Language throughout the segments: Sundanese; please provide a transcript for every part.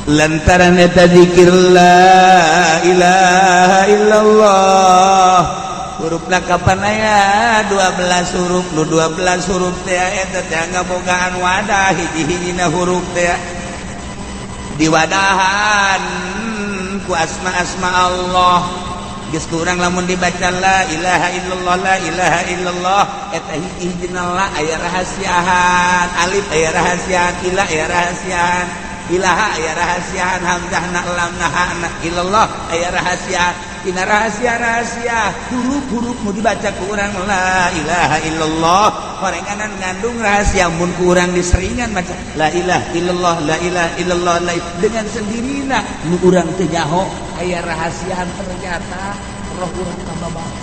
Lantaran eta zikir la ilaha illallah, hurufna kapan aya 12 huruf. Nu 12 huruf teh eta teh ngabogaan wadah, hiji-hijina huruf teh diwadahan ku asma-asma Allah. Geus kurang lamun dibaca la ilaha illallah, la ilaha illallah, eta hiji-hijina la aya rahasiaan, alif aya rahasiaan, ila aya rahasiaan, ilaha aya rahasiaan, hamzah na, lam na, ha na, illallah aya rahasiaan. Tina rahasia-rahasia huruf-huruf mau dibaca ku urang la ilaha illallah, horenganan ngandung rahasia. Mun ku urang diseringan maca la ilaha illallah, la ilaha illallah, la, dengan sendirinya nu urang teu nyaho aya rahasiaan, ternyata roh urang tambah baik.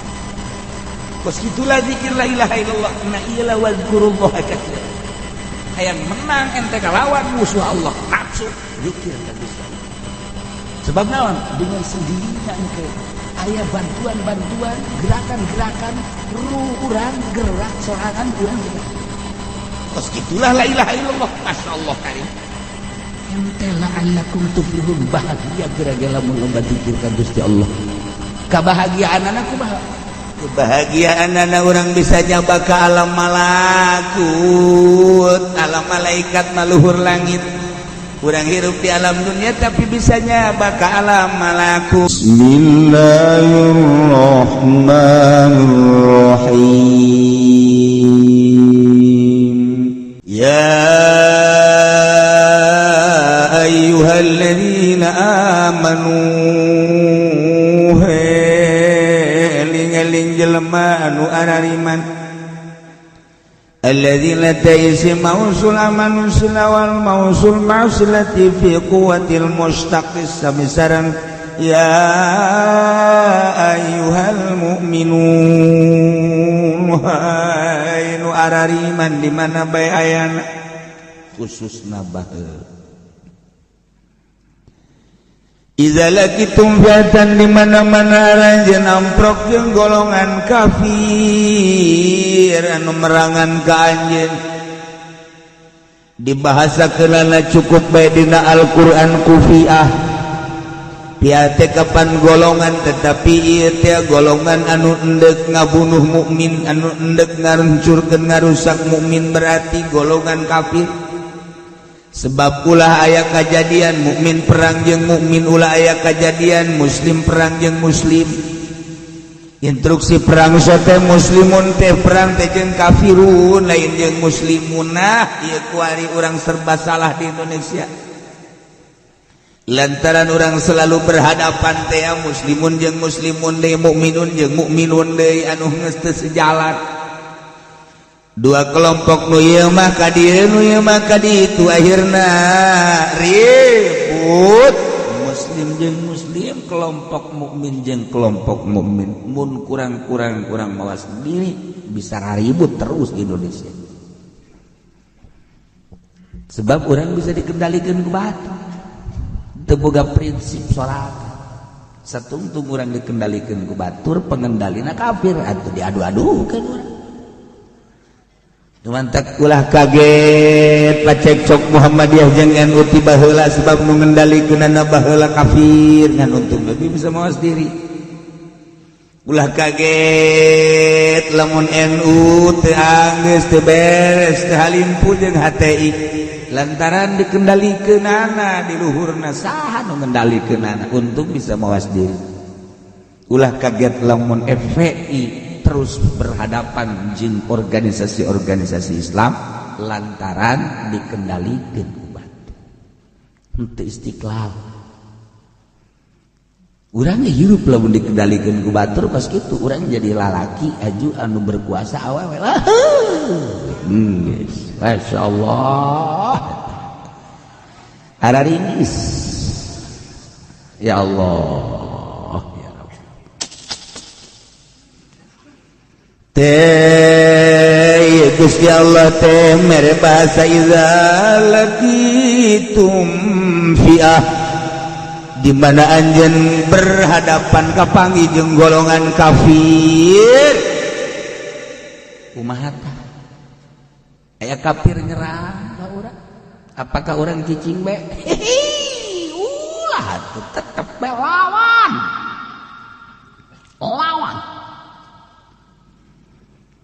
Kos gitulah zikir la ilaha illallah. Nah, iyalah, wazkurullah katsira. Hayang menang ente kalawan musuh Allah nafsu, zikir ka Gusti Allah. Sebab naon? Dengan sendirinya engke aya bantuan-bantuan, gerakan-gerakan, ruh urang gerak sorangan, urang gerak. Kos gitulah la ilaha illallah. Masya Allah karim. Ente la'allakum tuflihun, bahagia gara-gara lamun loba zikir ka Gusti Allah. Kebahagiaan anak kumaha? Kebahagiaan anak orang bisa nyaba ke alam malakut, alam malaikat, maluhur langit. Kurang hirup di alam dunia tapi bisa nyaba ke alam malakut. Bismillahirrahmanirrahim. Ya ayyuhalladzina amanu, eling-eling jelema anu arariman. Alladzina taisi mausul amanu sila wal mausul ma'silati fi quwwatil mustaqis, sami sareng ya ayyuhal mu'minun, hai nu arariman di mana bae ayana, khususna baheula. Iza laqitum fi'atan, di mana-mana aranjeun amprok jeung golongan kafir anu merangan ka anjeun. Dibahasakeunana cukup bae dina Al-Qur'an ku fi'ah. Fi'ah teh kapan golongan, tetapi ieu teh golongan anu endek ngabunuh mukmin, anu endek ngaruncurkeun, ngarusak mukmin, berarti golongan kafir. Sebab ulah aya kejadian mukmin perang jeung mukmin, ulah aya kejadian muslim perang jeung muslim. Instruksi perang sote muslimun teh perang teh jeung kafirun, lain jeung muslimun. Nah, ieu kuari urang serba salah di Indonesia lantaran orang selalu berhadapan teh muslimun jeung muslimun deui, mukminun jeung mukminun deui, anu geus teu sejalan. Dua kelompok, nu ieu mah ka dieu, nu ieu mah ka ditu, akhirna ribut muslim jeung muslim, kelompok mukmin jeung kelompok mukmin. Mun kurang-kurang kurang mawas diri, bisa ribut terus di Indonesia, sebab orang bisa dikendalikan ku batur, teu boga prinsip sorangan. Satungtung orang dikendalikan ku batur, pengendalina kafir, atau diadu-adukan urang. Mantap, ulah kaget pacekcok Muhammadiyah jeung NU ti baheula, sebab nu ngendalikeunana baheula kafir, ngan untung lebih bisa mawas diri. Ulah kaget lamun NU teu anggeus, teu beres, teu halimpu jeung HTI lantaran dikendalikeunana di luhurna saha nu ngendalikeunana, untung bisa mawas diri. Ulah kaget lamun FPI terus berhadapan jeung organisasi-organisasi Islam lantaran dikendalikan ku batur, henteu istiqlal. Urang hirup lamun dikendalikan ku batur pas kitu, urang jadi lalaki aju anu berkuasa, awewe lah. Guys, Masya Allah, araringis. Ya Allah, ya Rabb. Teh Gusti Allah teh mere bahasa iza laqitum fi'ah, di mana anjeun berhadapan kapanggih jeung golongan kafir. Kumaha tah aya kafir nyerang ka urang, apakah urang cicing bae? atuh tetep bae lawan. Lawan.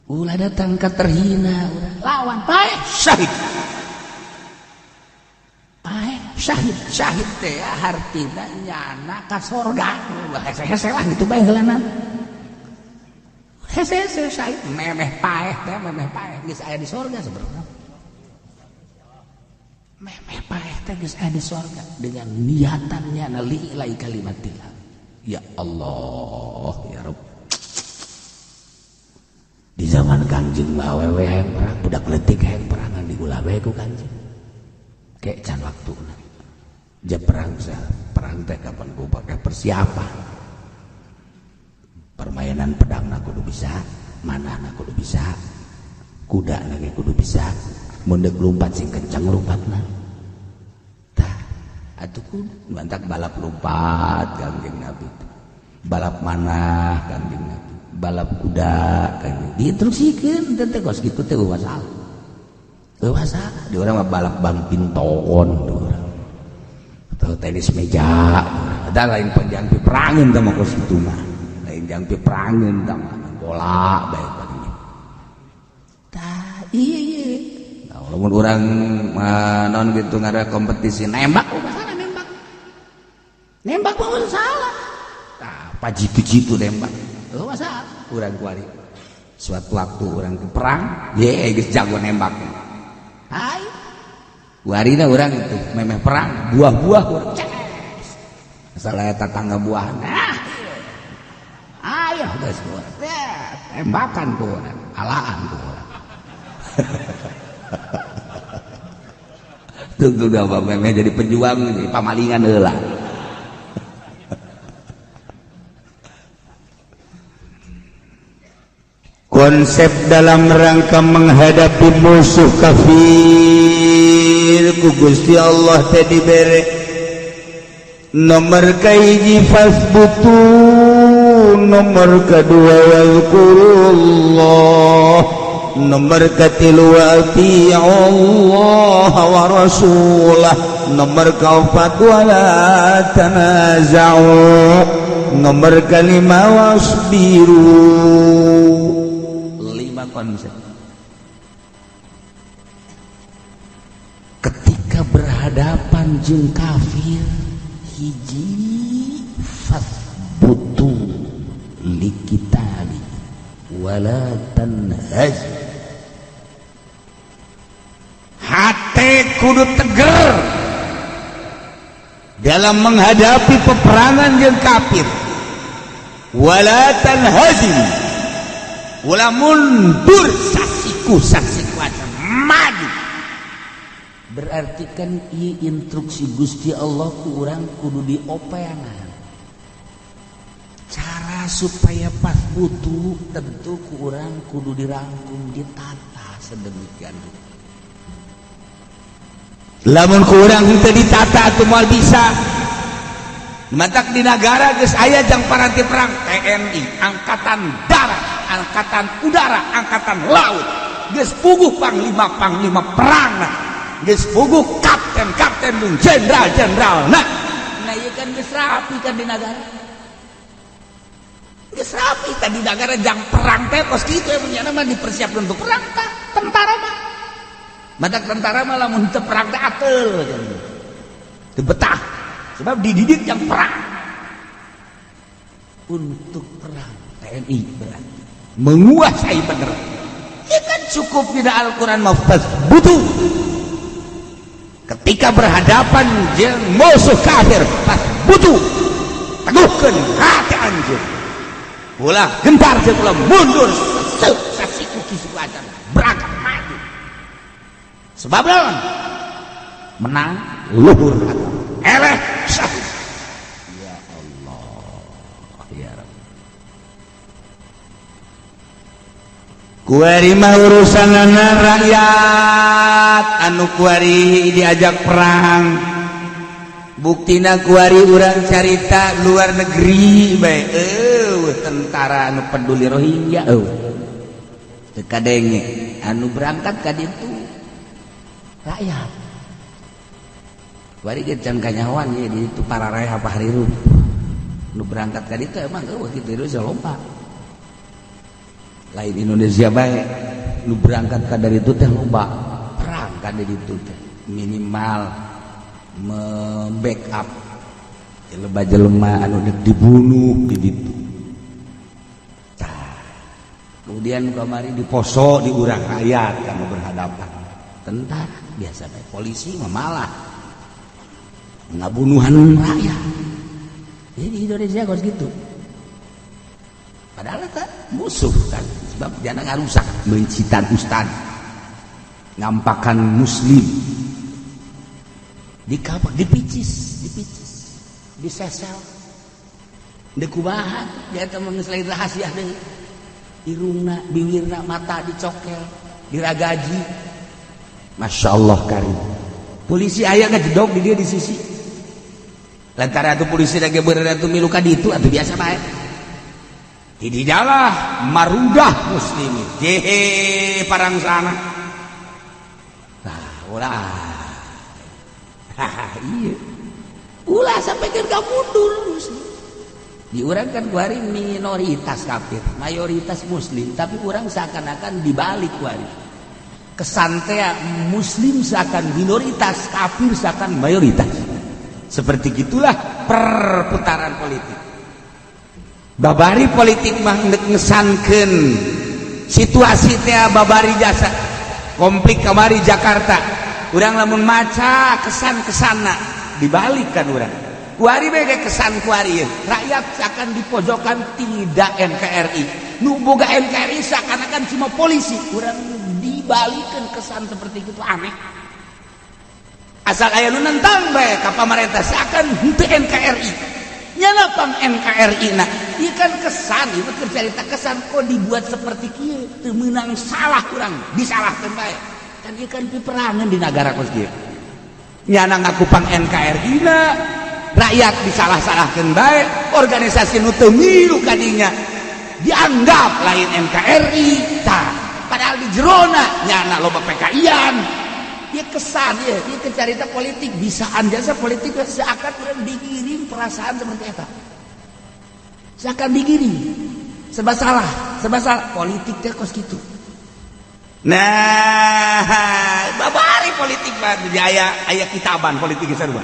Ulah datang ka terhina urang. Lawan paeh syahid. Paeh syahid, syahid teh hartina nyana ka sorga. Hese-hese lah gitu bae heulana. Hese-hese syahid memeh paeh teh memeh paeh geus aya di sorga sebenarnya. Memeh paeh teh geus aya di sorga dengan niatannya nalilai kalimatillah. Ya Allah, ya Rabb. Di zaman Kangjeng mah awewe hayang perang, budak leutik hayang perangan diulah bae ku Kangjeng. Kek can waktuna. Ja perang sah, perang teh kapan ku pakai persiapan. Permainan pedangna kudu bisa, manahna kudu bisa, kudana ge kudu bisa, mun deuk lumpat sing kenceng lumpatna. Tah, atuh kudu mantak balap lumpat Kangjeng Nabi. Balap manah Kangjeng Nabi, balap kuda Kangjeng. Diinstruksikeun teh kos kitu teh eueuh masalah. Eueuh masalah, di urang mah balap badminton di urang. Atau tenis meja, ada lain panjang piperangeun teh mah kos kitu mah. Lain jang piperangeun tah mah bola bae paling. Tah, iya iya. Nah, lamun urang non gitu ngada kompetisi nembak masalah nembak. Nembak mah masalah. Tah, pajitu-jitu nembak. Eueuh masalah urang kuari. Suatu waktu urang ke perang, ye geus jago nembak. Hai. Kuarina urang itu memeh perang, buah-buah urang. Ces. Masalah eta tangga buah. Nah. Ayo geus tembakan ku urang, alaan ku urang. Tunggu dah memeh jadi pejuang jadi pamalingan heula. Konsep dalam rangka menghadapi musuh kafir ku Gusti Allah teh dibere nomor kahiji fasbutu, nomor kedua wazkurullah, nomor katilu ati'ullah wa rasulah, nomor kaopat wala tanaza'u, nomor kalima wasbiru. Lima konsep ketika berhadapan jeung kafir. Hiji fasbutu likitali wala tanhaz, hate kudu teger dalam menghadapi peperangan jeung kafir. Wala tanhazim, ulah mundur sasiku sasiku aja maju. Berarti kan ieu instruksi Gusti Allah ku urang kudu diopeangan. Cara supaya pas butuh tentu ku urang kudu dirangkum ditata sedemikian rupa. Lamun ku urang henteu ditata atuh moal bisa. Matak di nagara geus aya jang paranti perang TNI, Angkatan Darat, Angkatan Udara, Angkatan Laut. Geus puguh panglima-panglima perang. Geus puguh kapten-kapten jeung jenderal-jenderal. Nah, ieu kan geus rapi kan di nagara. Geus rapi tadi nagara jang perang teh kos kitu emang nya mah dipersiapkeun untuk perang tah tentara mah. Matak tentara mah lamun teu perang teh ateul teu betah. Sebab dididik yang perang. Untuk perang TNI berarti menguasai bener. Ya kan cukup tidak Al-Qur'an mah butuh. Ketika berhadapan jeung musuh kafir pas butuh teguhkeun hati anjeun. Ulah gentar jeung ulah mundur sasiku kisu acan berangkat maju. Sebab lawan menang luhur agama. Eleh syahid. Ya Allah ya Rabb. Kuari mah urusanana rakyat anu kuari diajak perang. Buktina kuari urang carita luar negeri bae eueuh tentara anu peduli Rohingya eueuh. Teu kadenge anu berangkat ka ditu rakyat. Bari ge can kanyahoan ye di itu para raya apa hariru. Nu berangkat ka ditu emang eueuh kitu Indonesia loba. Lain Indonesia bae nu berangkat ka dari itu teh loba. Perang ka dari itu teh minimal membackup jelema jelema anu dek dibunuh di ditu. Tah. Kemudian kamari di Poso di urang rakyat kamu berhadapan tentara biasa bae, polisi mah malah ngabunuhan rakyat. Jadi Indonesia kos gitu. Padahal eta musuh kan, sebab jangan ngarusak mencitan ustad, ngampakan muslim, dikapak, dipicis, dipicis, disesel, dikubahan, dia teh mah geus lain rahasia deui. Irungna, bibirna, mata dicokel, diragaji. Masya Allah karim. Polisi aya ngajedog di dia di sisi. Lantaran atuh polisi lagi beureuh atuh milu ka ditu atuh biasa bae. Dididalah marudah muslimin. Jehe parang sana. Nah, ulah. Haha, iya. Ulah sampai ke mundur muslim. Di urang kan kuari minoritas kafir, mayoritas muslim, tapi urang seakan-akan dibalik kuari. Kesan teh muslim seakan minoritas, kafir seakan mayoritas. Seperti gitulah perputaran politik. Babari politik mah ndek ngesankeun situasi teh babari jasa konflik kamari Jakarta. Urang lamun maca kesan-kesana dibalikkan urang. Kuari bae kesan kuari rakyat seakan dipojokan tidak NKRI. Nu boga NKRI seakan-akan cuma polisi. Urang dibalikan kesan seperti itu aneh. Asal aya nu nentang bae ka pamarentah seakan henteu NKRI. Nyana pang NKRI na. Ieu kan kesan, ieu mah cerita kesan kok dibuat seperti kieu, teu meunang salah urang, disalahkeun bae. Kan ieu kan piperangan di nagara kos kieu. Nyana ngaku pang NKRI na, rakyat disalah-salahkeun bae, organisasi nu teu milu kadinya dianggap lain NKRI. Tah, padahal di jerona nyana loba PKI-an. Dia kesan ya, dia kecarita politik bisaan jasa politik seakan urang digiring perasaan seperti eta. Seakan digiring. Serba salah politik teh kos kitu. Nah, babari politik mah aya aya kitaban politik geus sarua.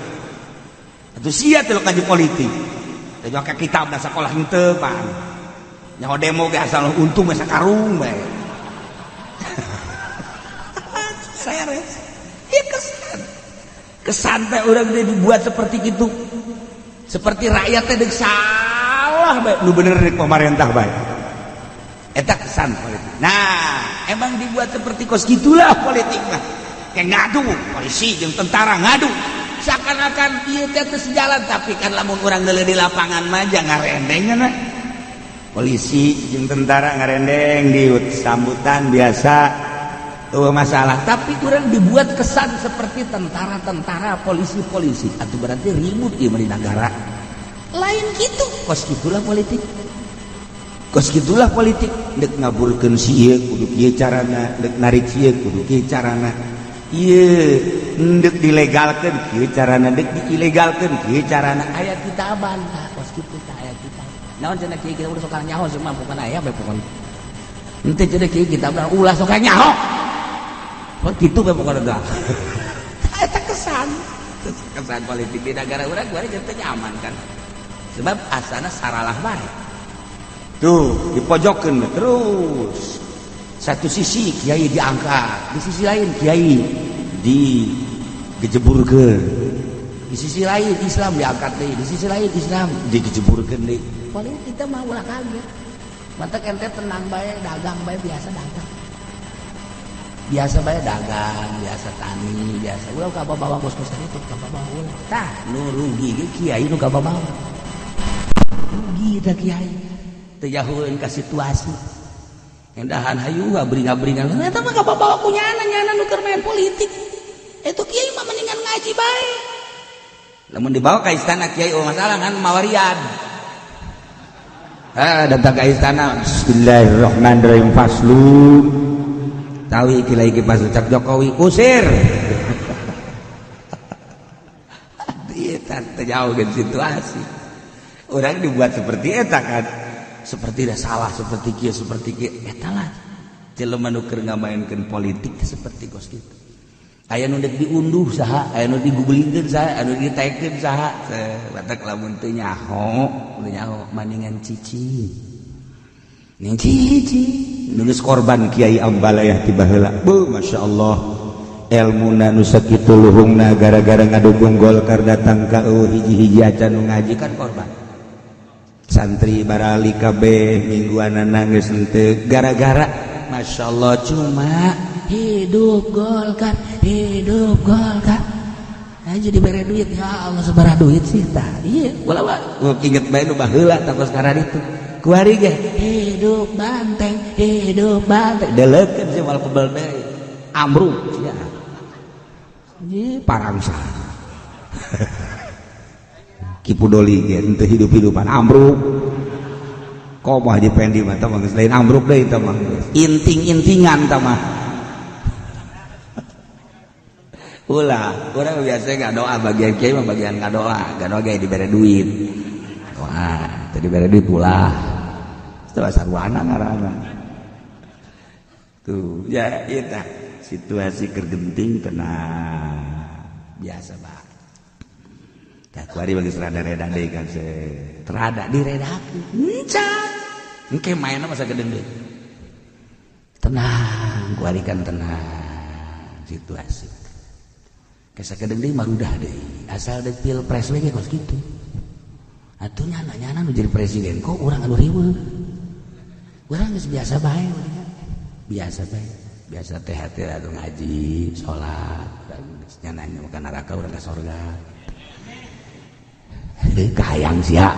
Atuh sia teh kaji politik. Teh ka kitab da sakolah henteu pan. Nyaho demo ge asal untung mah sakarung bae. Seres. Ya kesan. Kesan teh urang teh dibuat seperti itu. Seperti rakyat teh deuk salah bae, nu bener deuk pemerintah bae. Eta kesan politik. Nah, emang dibuat seperti kos gitulah politik mah. Kayak ngadu, polisi jeung tentara ngadu. Seakan-akan ieu teh teu sejalan, tapi kan lamun urang deuleu di lapangan mah jangan ngarendeng na. Polisi jeung tentara ngarendeng diut sambutan biasa. Tuh masalah, tapi kurang dibuat kesan seperti tentara-tentara, polisi-polisi. Atau berarti ribut ieu mah di negara. Lain gitu, kos gitulah politik. Kos gitulah politik. Dek ngaburkeun si ieu kudu kieu carana, dek narik si ieu kudu kieu carana. Ieu ndek dilegalkeun kieu carana, dek diilegalkeun kieu carana. Aya kitaban tah kos kitu tah aya kitab. Naon cenah kieu kita udah sok nyaho semua bukan aya bae pokona. Henteu cenah kieu kitab ulah sok nyaho. Oh gitu bae pokona dah. Eta kesan. Kesan politik di negara urang kuari teu nyaman kan. Sebab asana saralah bae. Tuh dipojokkeun terus. Satu sisi kiai diangkat, di sisi lain kiai digejeburkeun. Di sisi lain Islam diangkat deui, di sisi lain Islam digejeburkeun deui. Paling kita mah ulah kaget. Mantak ente tenang bae, dagang bae biasa dagang. Biasa bae dagang, biasa tani, biasa. Ulah ka bawa kos-kosan itu ka bawa ulah. Tah, nu rugi ge kiai nu ka bawa. Rugi tah kiai. Teu jahueun ka situasi. Endahan hayu ngabring-ngabringan. Eta mah ka bawa ku nyana, nyana nu keur main politik. Itu kiai mah mendingan ngaji bae. Lamun dibawa ka istana kiai oh masalah kan mawarian. Ah, datang ke istana. Bismillahirrahmanirrahim faslun. Tahu iki lagi pas ucap Jokowi usir. Teu jauh situasi. Orang dibuat seperti eta kan. Seperti dah salah, seperti kieu, seperti kieu. Eta lah. Jelema nu keur ngamaenkeun politik seperti kos kitu. Aya nu deuk diunduh saha, aya nu digubelingkeun saha, aya nu ditaekeun saha. Batak lamun teu nyaho, teu nyaho maningan cicing. Ning cicing nulis korban Kiai Ambalayah ti baheula. Beuh masyaallah. Elmuna nu sakitu luhungna gara-gara ngadukung Golkar datang ka hiji-hiji acan nu ngaji kan korban. Santri barali kabeh mingguanana geus henteu gara-gara masyaallah cuma hidup Golkar, hidup Golkar. Aja dibere duit, ya Allah sabaraha duit sih tah. Iya, ulah inget bae nu baheula tah kos karar itu. Kuari ge hidup banteng, hidup banteng. Deleukeun sih moal kebel deui. Amruk sia. Ye parangsa. Ki Pudoli ge henteu hidup-hidupan amruk. Komo Haji Pendi mah tah mah geus lain amruk deui tah mah. Inting-intingan tah mah. Ulah, urang biasa ngadoa bagian kiai mah bagian ngadoa, ngadoa ge dibere duit. Doa, teu dibere duit ulah. Setelah sarwana ngaranna. Tuh, ya ieu tah situasi keur genting tenang. Biasa Pak. Tah kuari bagi rada-reda deui kan se. Terada diredakeun. Encan. Engke maenna masa gedeng deui. Tenang, kuari kan tenang situasi. Kesakedeng deui marudah deui. Asal deuk pilpres we ge kos kitu. Atuh nyana-nyana nu jadi presiden kok urang anu riweuh. Urang geus biasa bae biasa bae. Biasa teh hati atuh ngaji, salat, geus nyananya makan neraka urang ka sorga. Heuh kahayang sia.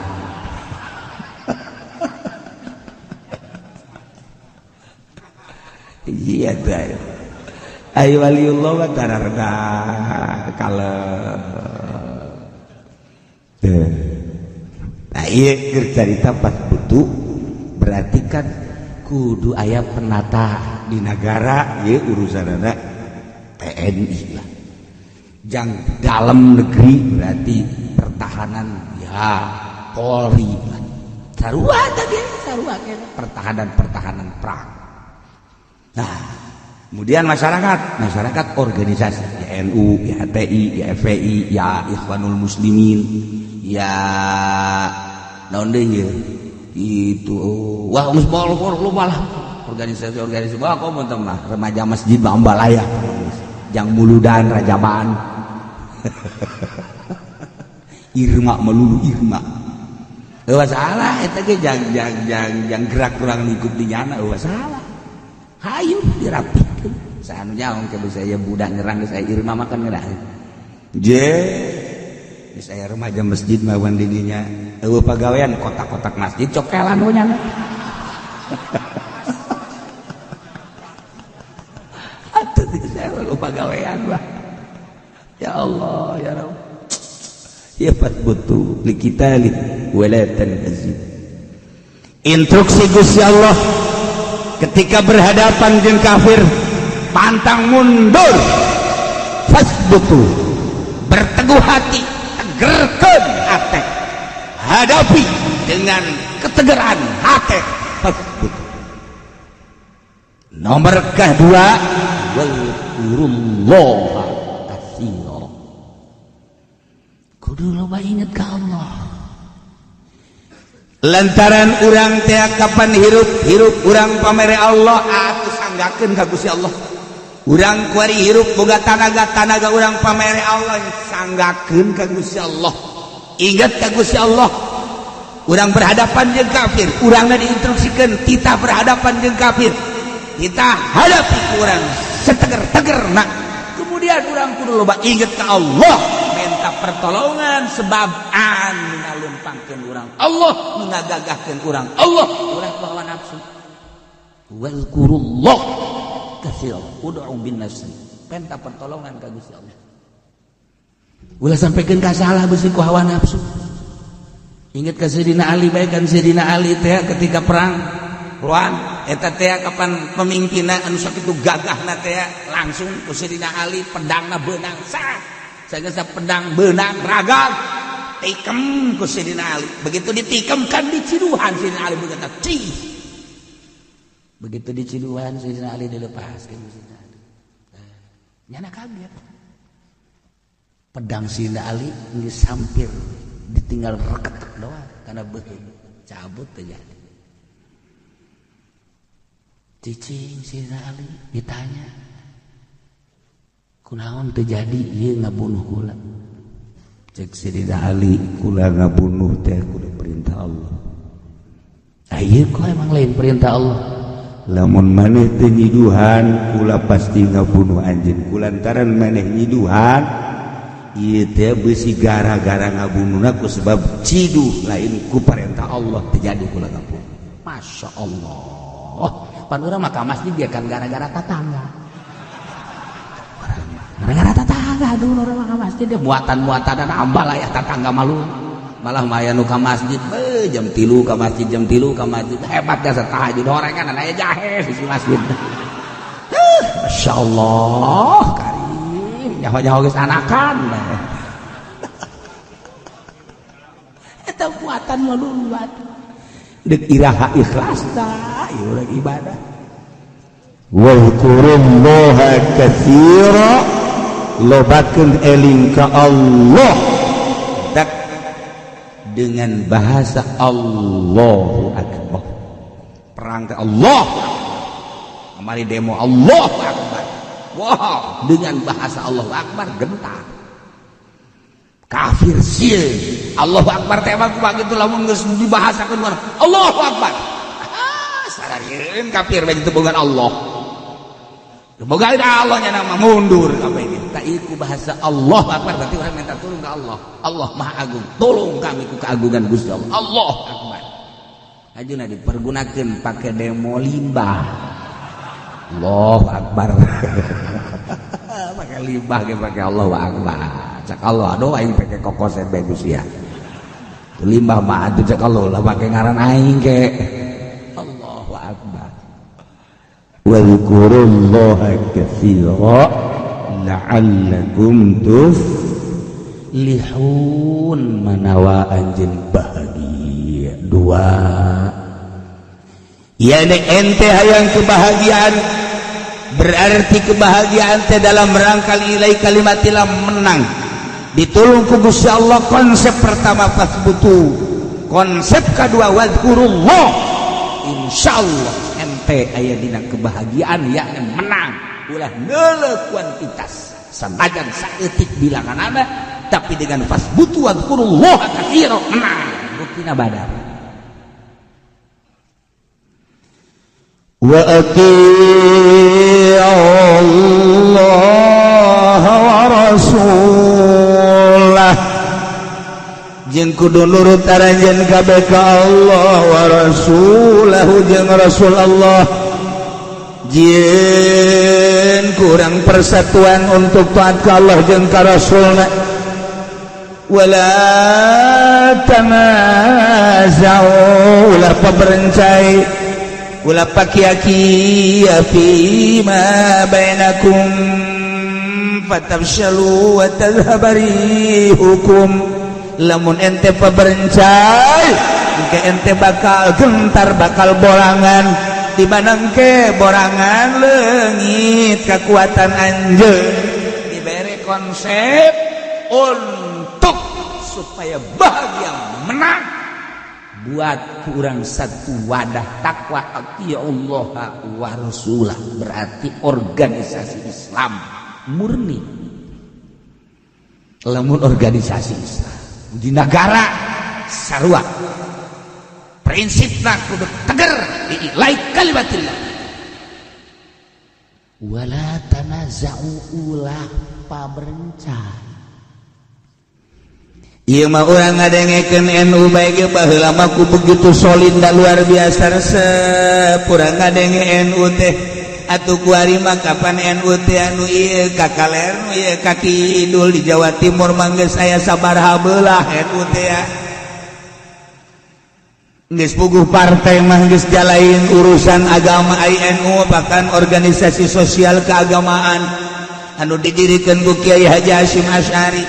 Iya teh. Ayo waliullah mah tararda kalem. Nah ieu keur carita pas butuh berarti kan kudu aya penata di negara ieu urusanana TNI lah. Jang dalam negeri berarti pertahanan ya Polri lah. Sarua tadi sarua pertahanan-pertahanan perang. Nah, kemudian masyarakat organisasi ya NU, ya HTI, ya FPI, ya Ikhwanul Muslimin, ya naon deui itu wah geus loba lah organisasi-organisasi wah komo teh mah remaja masjid Ambalaya jang muludan rajaban Irma melulu Irma eueuh salah eta ge jang jang jang jang gerak kurang lingkup di nyana eueuh salah hayu dirapikeun saanu nyaong ke bisa aya budak nyerang geus aya Irma makan ngeunah je geus aya remaja masjid mah wan di dinya eueuh pagawean kotak-kotak masjid cokelan we nyana atuh geus aya pagawean mah ya Allah ya Rabb ya fatbutu likitali wala tanhazim. Instruksi Gusti Allah ketika berhadapan dengan kafir pantang mundur, fasbutu, berteguh hati, tegerkeun hati, hadapi dengan ketegaran hati, fasbutu. Nomor kedua, wazkurullaha katsira, Kudu loba inget ka Allah. Lantaran urang teh kapan hirup urang pamere Allah atuh sanggakeun ka Gusti Allah. Urang kuari hirup boga tanaga urang pamere Allah sanggakeun ka Gusti Allah. Ingat ka Gusti Allah. Urang berhadapan jeung kafir, urangna diinstruksikeun kita berhadapan jeung kafir. Kita hadapi urang seteger-tegerna. Kemudian urang kudu loba inget ka Allah, minta pertolongan sebab anu ngalumpangkeun urang Allah, nu ngagagahkeun urang Allah, ulah bawa nafsu. Wazkurullah katsira ud'u bin nafsi, minta pertolongan ka Gusti Allah. Ulah sampaikan ka salah beusi ku hawa nafsu. Ingat ka Sayyidina Ali bae kan Sayyidina Ali teh ketika perang Ruan eta teh kapan pemimpinna anu sakitu gagahna teh langsung ku Sayyidina Ali pedangna beunang sah. Sageus pedang beunang ragag. Tikem ku Sidina Ali. Begitu ditikem kan diciduhan Sidina Ali begitu. Cih. Begitu diciduhan Sidina Ali dilepaskan Sidina Ali. Nah, nyana kaget. Pedang Sidina Ali geus hampir ditinggal reket doang karena beuheung cabut terjadi. Cicing Sidina Ali ditanya, kunaon terjadi ieu ngabunuh kula? Cek Sidina Ali, kula ngabunuh teh kudu perintah Allah. Ayo kok emang lain perintah Allah? Lamun maneh teu nyiduhan, kula pasti ngabunuh anjeun. Kulantaran maneh nyiduhan, ieu teh beusi gara-gara ngabunuhna ku sebab ciduh lain ku perintah Allah terjadi kula ngabunuh. Masya Allah. Pan urang mah ka masjid dia kan gara-gara tetangga. Gara-gara tetangga dulu urang mah ka masjid dia muatan-muatan ambal aya tetangga malu. Malah maya nu ka masjid be jam 3 ka masjid, jam 3 ka masjid. Hebat jasa tahajud horengan aya jahe di masjid. Masya Allah karim nyaho-nyaho geus anakan. Eta muatan malu. Dek iraha ikhlas ta ieu urang ibadah. Wadhkurullaha katsira, lobakeun eling ka Allah. Tak dengan bahasa Allahu Akbar. Perang teh Allah. Kamari demo Allahu Akbar. Wow, dengan bahasa Allahu Akbar gentar. Kafir sieun. Allahu Akbar teh emang kumaha kitu lamun geus dibahasakeun Allahu Akbar. Ah, sararieun kafir bae teu boga Allah. Boga Allah nya nama mundur kabeh ge. Tak ieu bahasa Allahu Akbar berarti urang minta tolong ka Allah. Allah Maha Agung. Tolong kami ku keagungan Gusti Allah. Allahu Akbar. Ajuna dipergunakeun pake demo limbah. Allahu Akbar. Pake limbah ge pake Allahu Akbar. Cak Allah aduh aing pake kokosen bae Gusti ya. Limbah mah atuh cak Allah lah pake ngaran aing ke. Allahu Akbar. Wadhkurullaha katsira la'allakum tuflihun. Manawa anjeun bahagia. Dua. Ya nek ente hayang kebahagiaan, berarti kebahagiaan teh dalam rangka ilai kalimatillah menang. Ditulung ku Gusti Allah. Konsep pertama fasbutu, konsep kedua wadhkurullah. Insyaallah ente aya dina kebahagiaan yakni menang. Ulah neuleuh kuantitas sanajan saeutik bilanganana, tapi dengan fasbutu wadhkurullah katsira menang. Buktina Badar. Wa atii'u Allah wa rasulah, jeung kudu nurut aranjeun kabeh ka Allah wa rasulahu jeung rasul Allah. Jieun kurang persatuan untuk taat ka Allah jeung ka rasulna. Wala tanaza'u, ulah paberencai, ulah pakia-kia fima bainakum fatafshalu wa tadhhaba rihukum. Lamun ente paberencai engke ente bakal gentar, bakal borangan. Di mana engke borangan leungit kekuatan anjeun. Dibere konsep untuk supaya bahagia menang. Buat kurang satu wadah takwa ya Allah wa rasulah, berarti organisasi Islam murni. Lamun organisasi Islam di negara sarua prinsipna kudu teger diilai kalimatillah. Wala tanaza'u, ulah paberencai. Ieu mah urang ngadengekeun NU bae ge baheula mah ku begitu solid da luar biasa resep. Urang ngadenge NU teh atuh kuari mah kapan NU teh anu ieu ka kaler nu ieu ka kidul di Jawa Timur mah geus aya sabaraha beulah NU teh ya. Geus puguh partai mah geus jalain urusan agama NU, bahkan organisasi sosial keagamaan anu didirikan ku Kiai Haji Hasyim Asy'ari.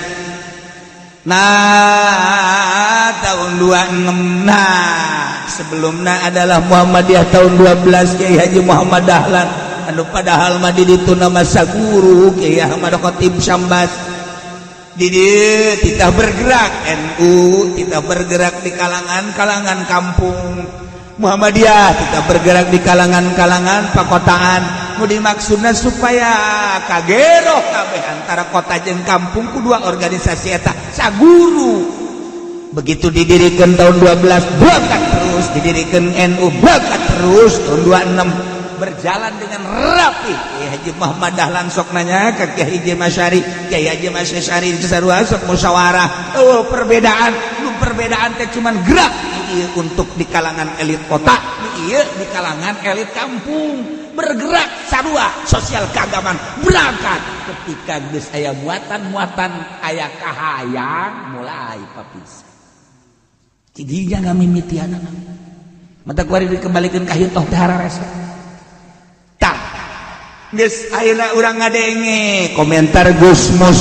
Nah, tahun 26. Nah, sebelumnya adalah Muhammadiyah tahun 12, Kiai Haji Muhammad Dahlan, anu padahal mah di ditu nama saguru Kiai Ahmad Khatib Sambas. Di dieu titah bergerak NU, titah bergerak di kalangan-kalangan kampung. Muhammadiyah titah bergerak di kalangan-kalangan pakotaan. Mau dimaksudna supaya kagero kabeh antara kota jeung kampung ku dua organisasi eta saguru. Begitu didirikan tahun 12, berangkat terus. Didirikan NU, berangkat terus. Tahun 26 berjalan dengan rapi. Kiai Haji Muhammad Dahlan sok nanya ke Kiai Haji Masyari, Kiai Haji Masyari sarua sok musyawarah. Oh, perbedaan lu, perbedaan teh cuman gerak ieu untuk di kalangan elit kota, ieu di kalangan elit kampung, bergerak sarua sosial keagamaan berangkat. Ketika geus aya muatan-muatan, aya kahayang, mulai papis tidinya ngamimitianana mata kuari dikembalikan ka toh teh hararese. Tah, geus ayeuna urang ngadenge komentar Gus Mus,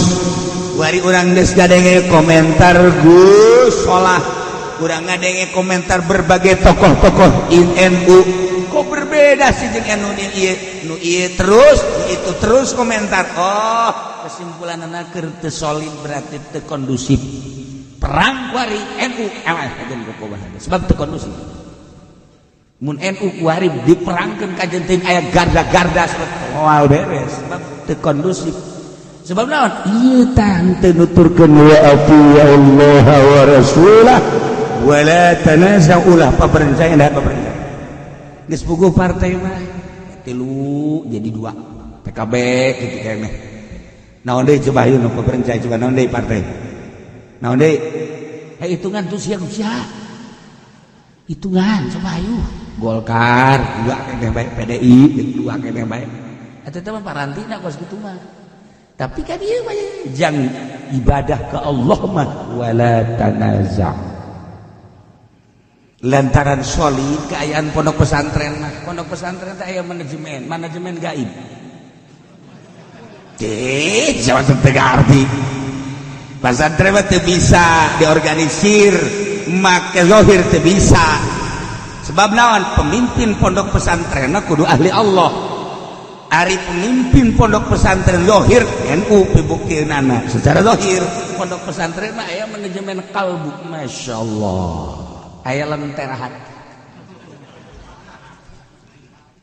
wari urang geus ngadenge komentar Gus Solah, urang ngadenge komentar berbagai tokoh-tokoh in NU. Kok berbeda sih jeung NU nu ieu, nu ieu terus, nu itu terus komentar? Oh, kesimpulanna keur teu solid, berarti teu kondusif. Perang kuari NU eleh jeung sebab teu kondusif. Mun NU kuari diperangkeun ka jenting aya garda-garda, sebab moal beres, sebab teu kondusif. Sebab naon? Ieu tah teu nuturkeun wa Allah wa rasulah wala tanaza'u, ulah paberencana da paberencana. Geus puguh partai mah tilu jadi dua, PKB gitu kayaknya. Naon deui coba ieu nu paberencana? Coba naon deui partai, naon deui? Hei, hitungan tuh sia sia, hitungan coba ayo. Golkar dua keneh bae, PDI dua keneh bae. Eta teh mah parantina kos kitu mah. Tapi kan ieu mah jang ibadah ke Allah mah wala tanaza. Lantaran solid keayaan pondok pesantren mah, pondok pesantren teh aya manajemen, manajemen gaib. Eh, zaman teu ngarti. Pesantren mah teu bisa diorganisir make zahir, teu bisa. Sebab naon? Pemimpin pondok pesantren kudu ahli Allah. Ari pemimpin pondok pesantren zahir NU pibuktinana secara zahir. Pondok pesantren mah aya manajemen kalbu, Masya Allah, aya lentera hati.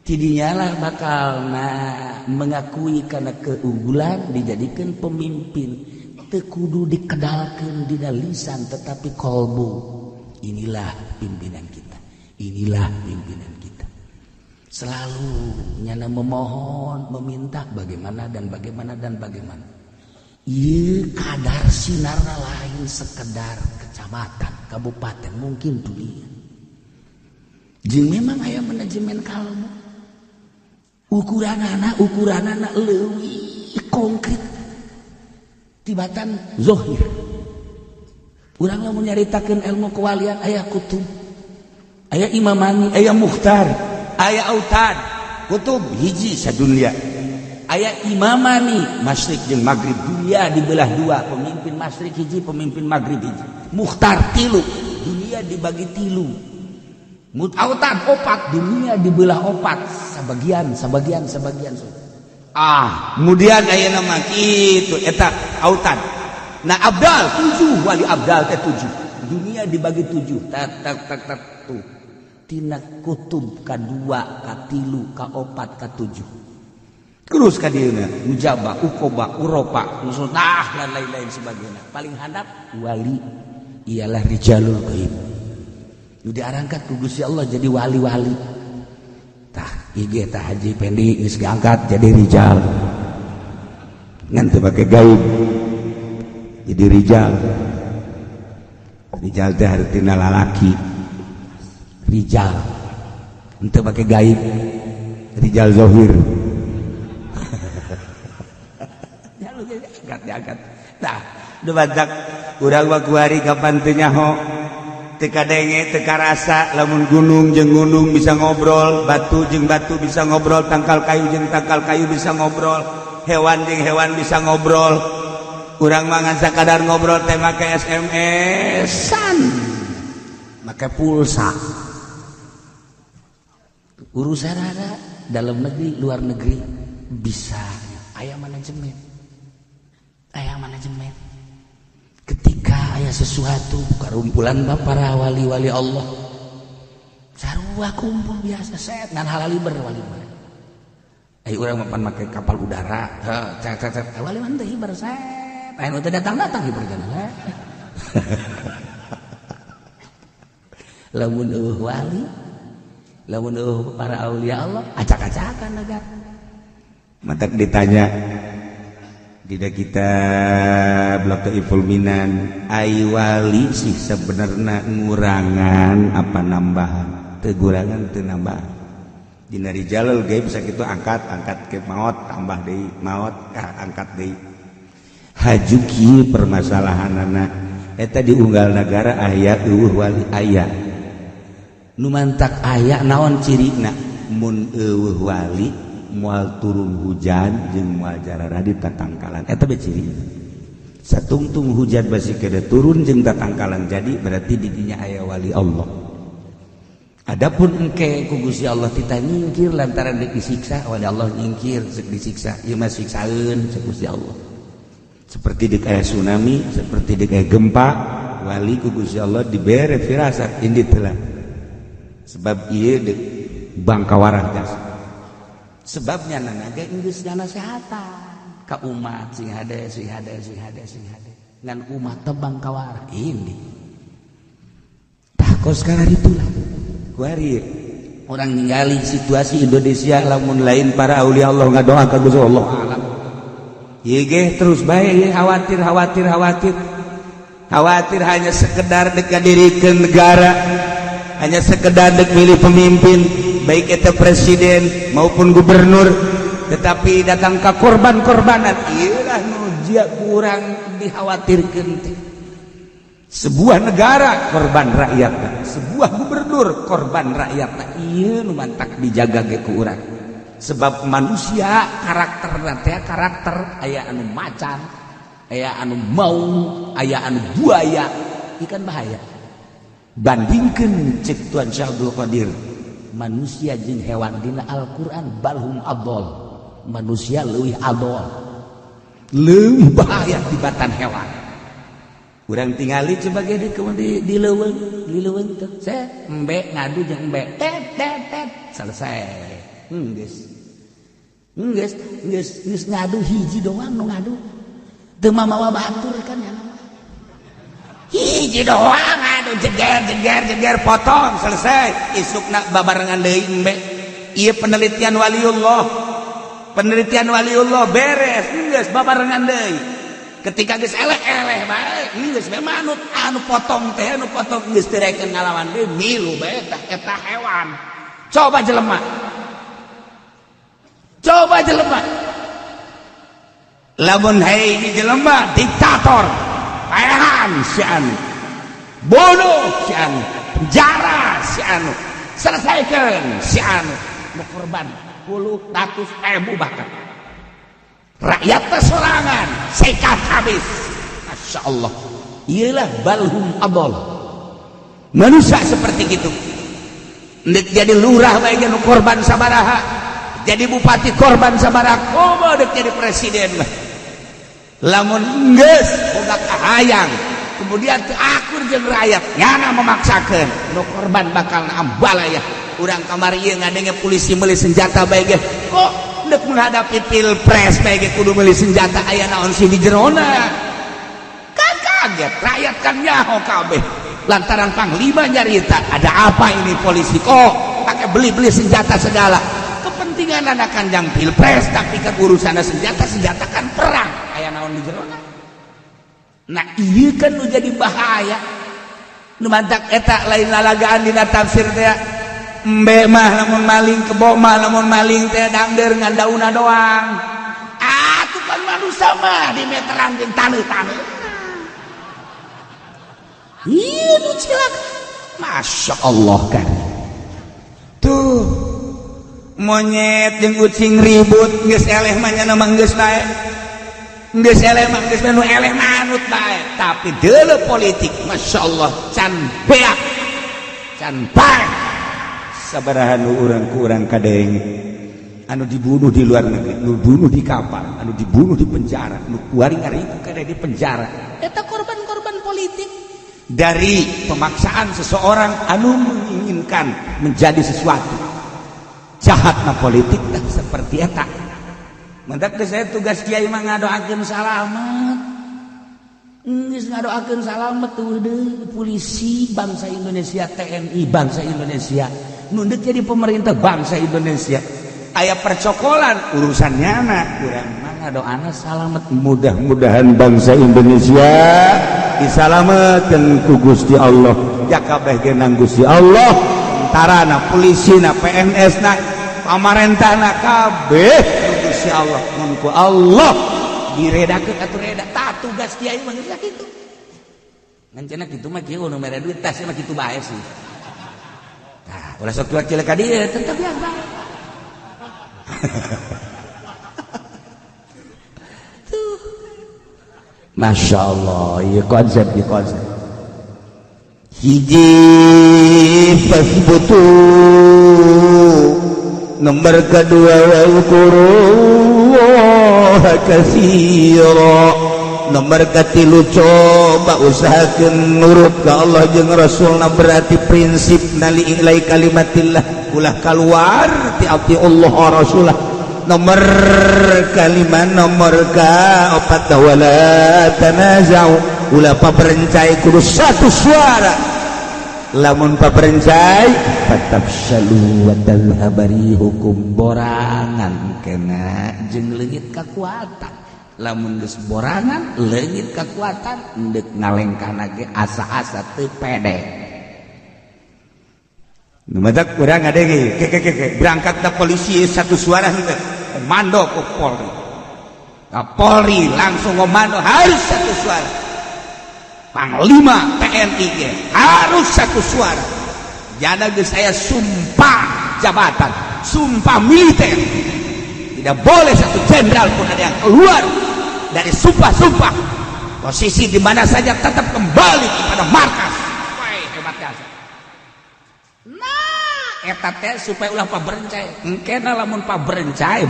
Tidinya lah bakal nah mengakui karena keunggulan dijadikan pemimpin. Teu kudu dikedalkan dina lisan, tetapi kolbu. Inilah pimpinan kita, inilah pimpinan kita. Selalu nyana memohon, meminta bagaimana dan bagaimana dan bagaimana. Iya, kadar sinarna lain sekedar kecamatan, kabupaten, mungkin dunia. Jeung memang aya manajemen kalbu. Ukuran anak, ukuran anak leuwih konkret tibatan zohir. Urang lamun nyaritakeun ilmu kewalian, aya kutub, aya imamani, aya mukhtar, aya autad. Kutub hiji sadunia, aya imamani. Masyrik jeung maghrib dunia dibelah dua, pemimpin masyrik hiji, pemimpin maghrib hiji. Mukhtar tilu, dunia dibagi tilu. Autad opat, dunia dibelah opat, sebagian, sebagian, sebagian. Ah, kemudian aya nama kitu eta autad. Nah, abdal tujuh, wali abdal teh tujuh, dunia dibagi tujuh. Tak tak tak tak, tuh tina kutub kadua, katilu, kaopat, katujuh, terus ka dieuna mujaba, ukoba, uropa, nah, dan lain-lain sebagainya. Paling handap wali ialah rijalul ghaib nu diarangkat ku Gusti Allah jadi wali-wali. Tah, IG tah Haji Pendi geus diangkat jadi rijal, ngan teu pake gaib, jadi rijal. Rijal teh hartina lalaki. Rijal henteu pake gaib, rijal zohir. Diangkat, diangkat. Tah, badak urang mah kuari kapan teu nyaho, teu kadenge, teu karasa lamun gunung jeung gunung bisa ngobrol, batu jeung batu bisa ngobrol, tangkal kayu jeung tangkal kayu bisa ngobrol, hewan jeung hewan bisa ngobrol. Urang mah ngan sakadar ngobrol teh make SMS-an, make pulsa. Urusan ada dalam negeri, luar negeri bisa. Aya manajemen, aya manajemen. Ketika aya sesuatu, karumpulan para wali-wali Allah sarua kumpul biasa, set ngan halali berwali. Ayo, urang mapan make kapal udara. Heh, cet cet cet. Wali mah teu hiber, set. Aya nu teu datang-datang hiber kana. Lamun eueuh wali, lamun eueuh para aulia Allah, acak-acakan negara. Matak ditanya tidak kitab Lataiful Minan, ai wali sih sebenarnya ngurangan apa nambahan? Teu gurangan, teu nambahan. Dina rijalul gaib sakitu, angkat angkat ke maot, tambah deui maot, ah, angkat deui. Haju kieu permasalahanana eta, di unggal negara aya eueuh wali? Aya. Nu mantak aya naon cirina? Mun eueuh wali, moal turun hujan jeung moal jarara di tatangkalan. Eta be ciri. Satungtung hujan masih kena turun jeung tatangkalan jadi, berarti di dinya aya wali Allah. Adapun engke ku Gusti Allah tita nyingkir lantaran deuk disiksa, wali Allah nyingkir cek disiksa, ieu mah siksaeun cek Gusti Allah. Seperti di kayak tsunami, seperti di kayak gempa, wali ku Gusti Allah dibere firasat, indit lah, sebab ieu deuk bangkawarah jasa. Sebabnya nana ge geus nasehatan ka umat, sing hade, sing hade, sing hade, sing hade, ngan umat teh bangkawarah ini. Tah, kos sekarang itulah kuari orang ningali situasi Indonesia, lamun lain para aulia Allah ngadoa ka Gusti Allah alam. Ieu ge terus bae ieu, khawatir, khawatir, khawatir, khawatir, hanya sekedar dekat diri ke negara, hanya sekedar dek milih pemimpin, baik itu presiden maupun gubernur, tetapi datang ke korban-korbanan. Iyalah, nu kurang dikhawatirkan teh sebuah negara korban rakyat, sebuah gubernur korban rakyat. Iya, nu mantak dijaga ge ku urang, sebab manusia karakter teh karakter, aya anu macan, aya anu mau, aya anu buaya, ikan bahaya. Bandingkan cek Tuan Syekh Abdul Qadir, manusia jeung hewan dina Al-Qur'an, balhum adol, manusia leuwih adol, leuwih bahaya tibatan hewan. Urang tingali coba ge di leuweung, di leuweung teh saya embe ngadu jeung embe, tet tet tet, selesai. Geus geus geus geus ngadu hiji doang nu ngadu, teu mamawa batur kan ya. Hiji doang ngadu, jeger jeger jeger, potong, selesai. Isukna babarengan deui embe. Ieu penelitian waliullah, penelitian waliullah. Beres, geus babarengan deui. Ketika geus eleh-eleh bae, geus bae manut anu potong teh, anu potong geus teu reken ngalawan deui, milu bae. Tah, eta hewan. Coba jelema, coba jelema. Lamun hei di jelema diktator, paehan si anu, bunuh si anu, penjara si anu, selesaikan si anu, nu korban puluh ratus ribu, bahkan rakyat sorangan sekat habis. Masya Allah, iyalah, balhum adol. Manusia seperti gitu. Ndek jadi lurah bae nu korban sabaraha, jadi bupati korban sabaraha, komo dek jadi presiden lah. Lamun geus boga kahayang, kemudian teu akur jeung rakyat, nyana memaksakeun, nu korban bakal ambalaya. Urang kamari ieu ngadenge polisi meuli senjata bae ge, kok dek menghadapi pilpres bae ge kudu meuli senjata, aya naon sih di jerona? Kan kaget rakyat, kan nyaho kabeh lantaran panglima nyarita, ada apa ini polisi kok pakai beli-beli senjata segala, kepentingan anak kanjang pilpres, tapi kan urusan senjata, senjata kan perang, aya naon di jerona? Nah, iya kan nu jadi bahaya. Nu mantak eta lain lalagaan dina tafsir teh, embe mah lamun maling, kebo mah lamun maling teh dangder ngan dauna doang. Ah, tuh kan manusia mah di meteran jeung taneuh-taneuh. Iya, nu cilaka. Masya Allah kan tuh monyet jeung ucing ribut, geus eleh mah, nya mah geus bae. Geus eleh mah geus nu eleh manut bae, tapi deuleu politik Masya Allah can beak can bae. Sabaraha nu urang ku urang kadenge anu dibunuh di luar negeri, nu dibunuh di kapal, anu dibunuh di penjara, nu kuari ngariku kada di penjara. Eta korban-korban politik dari pemaksaan seseorang anu menginginkan menjadi sesuatu. Jahatna politik tah seperti eta. Mentak saya tugas kiai mah ngadoakeun salamet. Geus ngadoakeun salamet tuh deui polisi bangsa Indonesia, TNI bangsa Indonesia, nu deuk jadi pemerintah bangsa Indonesia. Aya percokolan urusannya anak kurang mah ngadoana salamet, mudah-mudahan bangsa Indonesia disalametkeun ku Gusti Allah, ya kabeh genang Gusti Allah, tentarana, polisina, PNS na, pamarentahna, kabeh ku Gusti Allah, mun ku Allah diredakeun atuh reda. Tah tugas kiai mah geus kitu. Ngan cenah kitu mah kieu nu mere duit tah mah kitu bae sih. Tah ulah sok cuak ka dieu tetep biasa. Tuh. Masya Allah, iya konsep, iya konsep. Hiji fasbutu, nomor kedua wazkurullaha katsira, nomor katilu coba usahakeun nurut ka Allah jeung Rasulna, berarti prinsip nali ilai kalimatillah ulah keluar ti abdi Allah wa rasulah. Nomor kalima, nomor ka opat wala tanaza'u ulah paberencai, kudu satu suara. Lamun paberencai fatafshalu wa tadhhabari hukum borangan kena jeung leungit kakuatan. Lamun geus borangan leungit kakuatan endek ngalengkana ge asa-asa teu pede. Nu matak urang ngadenge ke ke ke berangkat ke polisi satu suara henteu komando ke Polri. Kapolri langsung komando harus satu suara. Panglima TNI ge harus satu suara. Jada geus aya sumpah jabatan, sumpah militer. Tidak boleh satu jenderal pun ada yang keluar dari sumpah-sumpah. Posisi di mana saja tetap kembali kepada markas. Wah, hebat jasa. Nah, eta teh supaya ulah paberencai. Engkena lamun paberencai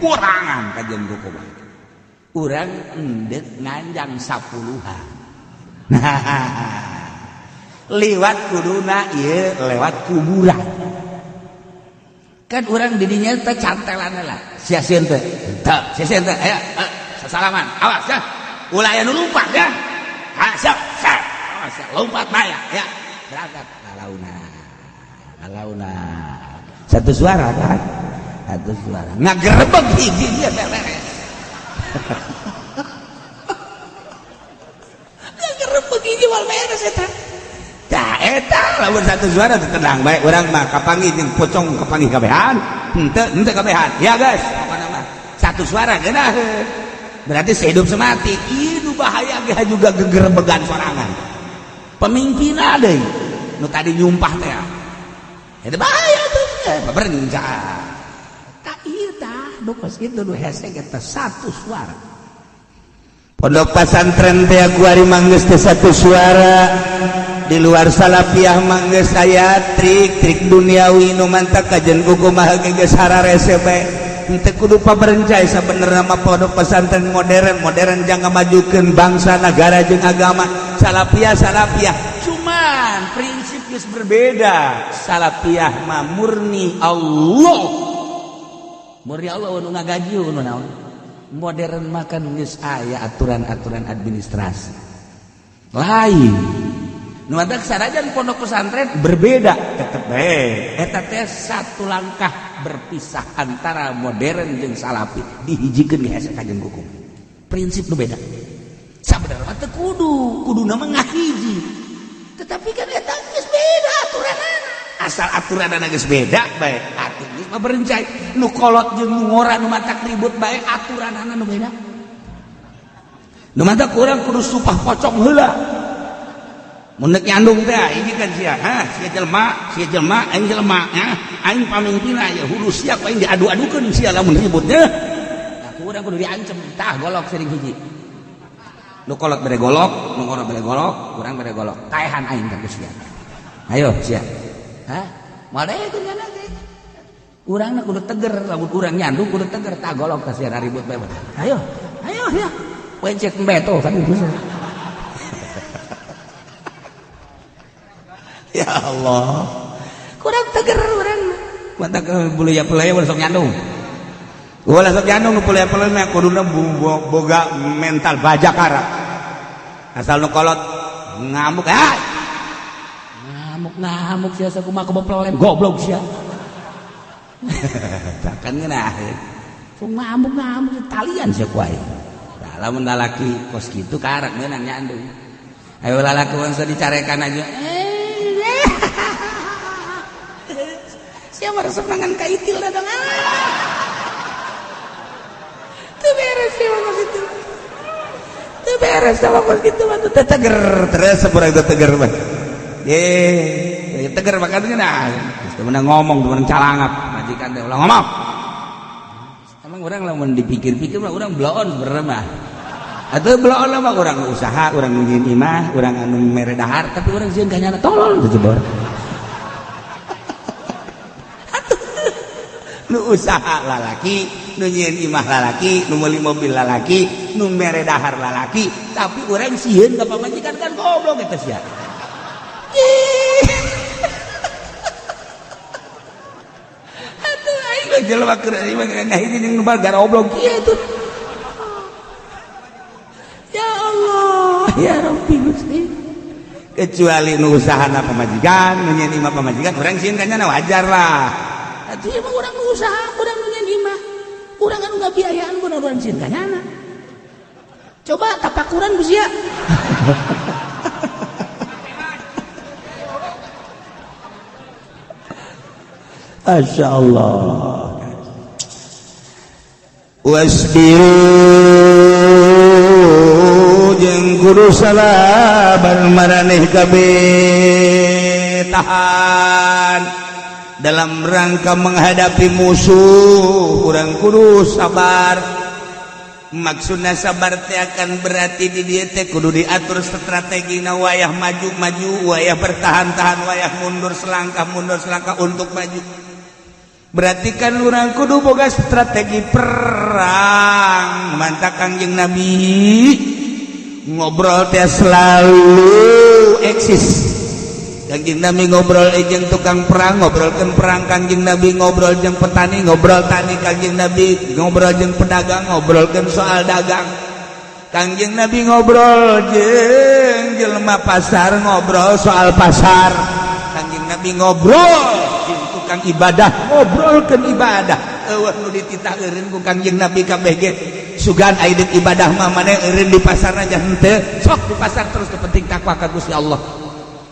borangan kajian kumaha. Urang endek nganjang sapuluhan. Nah, liwat kuduna ieu lewat kuburan. Kan urang didinya teh cantelan lah. Sia-sia teh. Teu, sia-sia teh. Ayo, sasalaman. Awas ya. Ulah aya nu lompat ya. Ha, siap, siap. Awas ya, lompat bae ya. Berangkat lalauna. Lalauna. Satu suara kan? Satu suara. Ngagerebeg hiji dia beres. Ngagerebeg hiji wal beres eta. Tah eta lamun satu suara teu tenang bae urang mah kapanggih jeung pocong kapanggih kabehan. Henteu henteu kabehan. Ya guys, pokona mah satu suara geunah. Berarti sehidup semati. Ieu nu bahaya ge juga gegerebegan sorangan. Pemimpinna deui nu tadi nyumpah teh. Eta bahaya tuh, paberencana. Tah ieu tah nu kos kitu nu hese eta satu suara. Pondok pesantren teh kuari manggeus teh satu suara. Di luar salafiah manggeus aya trik-trik duniawi nu mantak kajen kumaha ge geus hararese bae. Henteu kudu paberencai sabenerna mah pondok pesantren modern, modern jangan majukeun bangsa negara jeung agama. Salafiah salafiah, cuman prinsip geus berbeda. Salafiah mah murni Allah. Murni Allah nu ngagaji nu naon. Modern mah kan geus aya aturan-aturan administrasi. Lain. Nu matak sanajan pondok pesantren berbeda tetep bae. Eta teh satu langkah berpisah antara modern jeung salafi dihijikeun ge hese ka jeung hukum. Prinsip nu beda. Sabenerna teh kudu, kuduna mah ngahiji. Tetapi kan eta geus beda aturanana. Asal aturanana geus beda bae, atuh geus mah berencai. Nu kolot jeung nu ngora nu matak ribut bae aturanana nu beda. Nu matak urang kudu sumpah pocong heula. Mun deuk nyandung teh ini kan sia, ha, sia jelema, aing jelema, ha, aing pamimpinna ya hulu sia ku aing diadu-adukeun sia lamun ribut nya. Nah, Ku urang kudu diancem tah golok sering hiji. Nu kolot bere golok, nu kolot bere golok, urang bere golok. Taehan aing ka sia. Ayo sia. Hah? Moal daekeun kana teh. Urangna kudu teger, lamun urang nyandung kudu teger tah golok ka sia ribut bae. Ayo, ayo ya. Wencek beto kan itu. Ya Allah. Kurang teger urang. Mata ke bulu ya pelaya ulah sok nyandung. Ulah sok nyandung nu pelaya pelaya mah kuduna boga mental bajakara. Asal nu kolot ngamuk ah. Ngamuk-ngamuk sia sakumaha kebopelem goblok sia. Kan ngeunah. Sok ngamuk-ngamuk talian sia ku aing. Tah lamun lalaki kos kitu karak meunang nyandung. Ayo lalaki bangsa dicarekan aja. Sia mah resep nangan ka itil da dong. Teu beres sia mah kos kitu. Teu beres sama kos kitu mah teu teger terus urang teu teger mah. Ye, teger mah kan ngeunah. Geus teu meunang ngomong, teu meunang calangap majikan teh ulah ngomong. Emang urang lamun dipikir-pikir mah urang bloon sebenarnya mah. Atuh bloon mah urang usaha, urang nyieun imah, urang anu mere dahar, tapi urang sieun ka nyana tolol teu jebor. Nu usaha lalaki, nu nyieun imah lalaki, nu meuli mobil lalaki, nu mere dahar lalaki, tapi urang sieun ka pamajikan kan goblok eta sia. Atuh aing mah jelema keur imah ngahiji jeung nu goblok kieu tuh. Ya Allah, ya Rabbi Gusti. Kecuali nu usahana pamajikan, nu nyieun imah pamajikan, urang sieun ka nyana wajar lah. Atuh emang urang nu usaha, urang nu nyieun imah. Urang anu ngabiayaan pun urang sieun ka nyana. Coba tapakuran ku sia. Masya Allah. Wasbiru jeung kudu sabar maraneh kabeh tahan dalam rangka menghadapi musuh urang kudu sabar. Maksudna sabar teh akan berarti di dieu teh kudu diatur strategina wayah maju-maju, wayah bertahan-tahan, wayah mundur selangkah untuk maju. Berarti kan urang kudu boga strategi perang. Mantap Kangjeng Nabi ngobrol teh selalu eksis. Kangjeng Nabi ngobrol jeung tukang perang, ngobrolkeun perang. Kangjeng Nabi ngobrol jeung petani, ngobrol tani. Kangjeng Nabi ngobrol jeung pedagang, ngobrolkeun soal dagang. Kangjeng Nabi ngobrol jeung jelema pasar, ngobrol soal pasar. Kangjeng Nabi ngobrol jeung tukang ibadah, ngobrolkeun ibadah. Eueuh nu dititah eureun ku Kangjeng Nabi kabeh ge. Sugan aya deuk ibadah mah maneh eureun di pasar aja henteu, sok di pasar terus nu penting takwa ka Gusti Allah.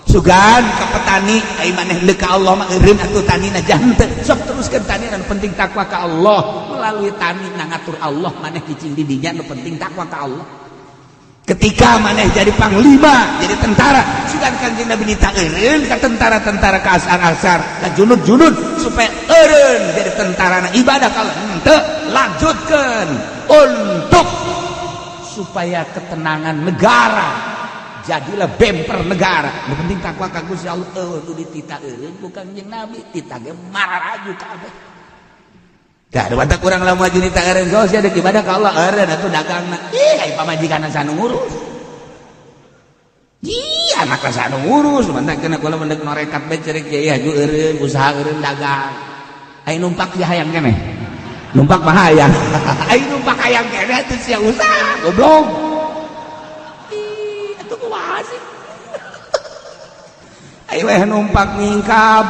Sugan ka petani ai maneh deuk ka Allah mah eureun atuh tanina jah henteu, sok teruskeun tani nu penting takwa ka Allah. Melalui tani na ngatur Allah maneh cicing di dinya nu penting takwa ka Allah. Ketika maneh jadi panglima, jadi tentara, sugan Kangjeng Nabi nita eureun ka tentara-tentara ka asar-asar, ka junud-junud supaya eureun jadi tentara na ibadah kalau henteu lanjutkeun untuk supaya ketenangan negara. Jadilah bemper negara. Nu penting takwa ka Gusti Allah. Eueuh nu dititah eureun ku Kangjeng Nabi, titah ge mararaju kabeh. Dah ada kurang lama maju nita eureun geus sia deuk ibadah ka Allah eureun atuh dagangna. Ih, ai pamajikanna sanu ngurus. Ih, anakna sanu ngurus, mantak kena kula mendek norekat bae cerik kiai haju eureun usaha eureun dagang. Ai numpak sia hayang keneh. Numpak mah hayang. Ai numpak hayang keneh atuh sia usaha goblok. Ih, atuh kumaha sih? Ai weh numpak nyingkab,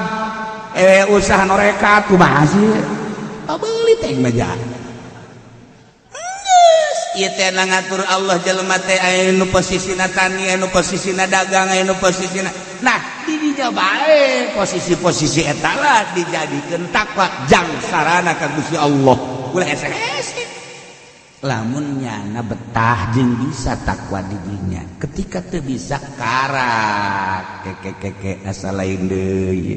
usaha norekat kumaha sih? Pabeuli teh mah ja. Geus, ieu teh ngatur Allah jelema teh aya nu posisina tani, aya nu posisina dagang, aya nu posisina. Nah, di dinya bae posisi-posisi eta lah dijadikeun takwa jang sarana ka Gusti Allah. Ulah hese-hese. Lamun nyana betah jeung bisa takwa di dinya. Ketika teu bisa karak keke asa lain deui.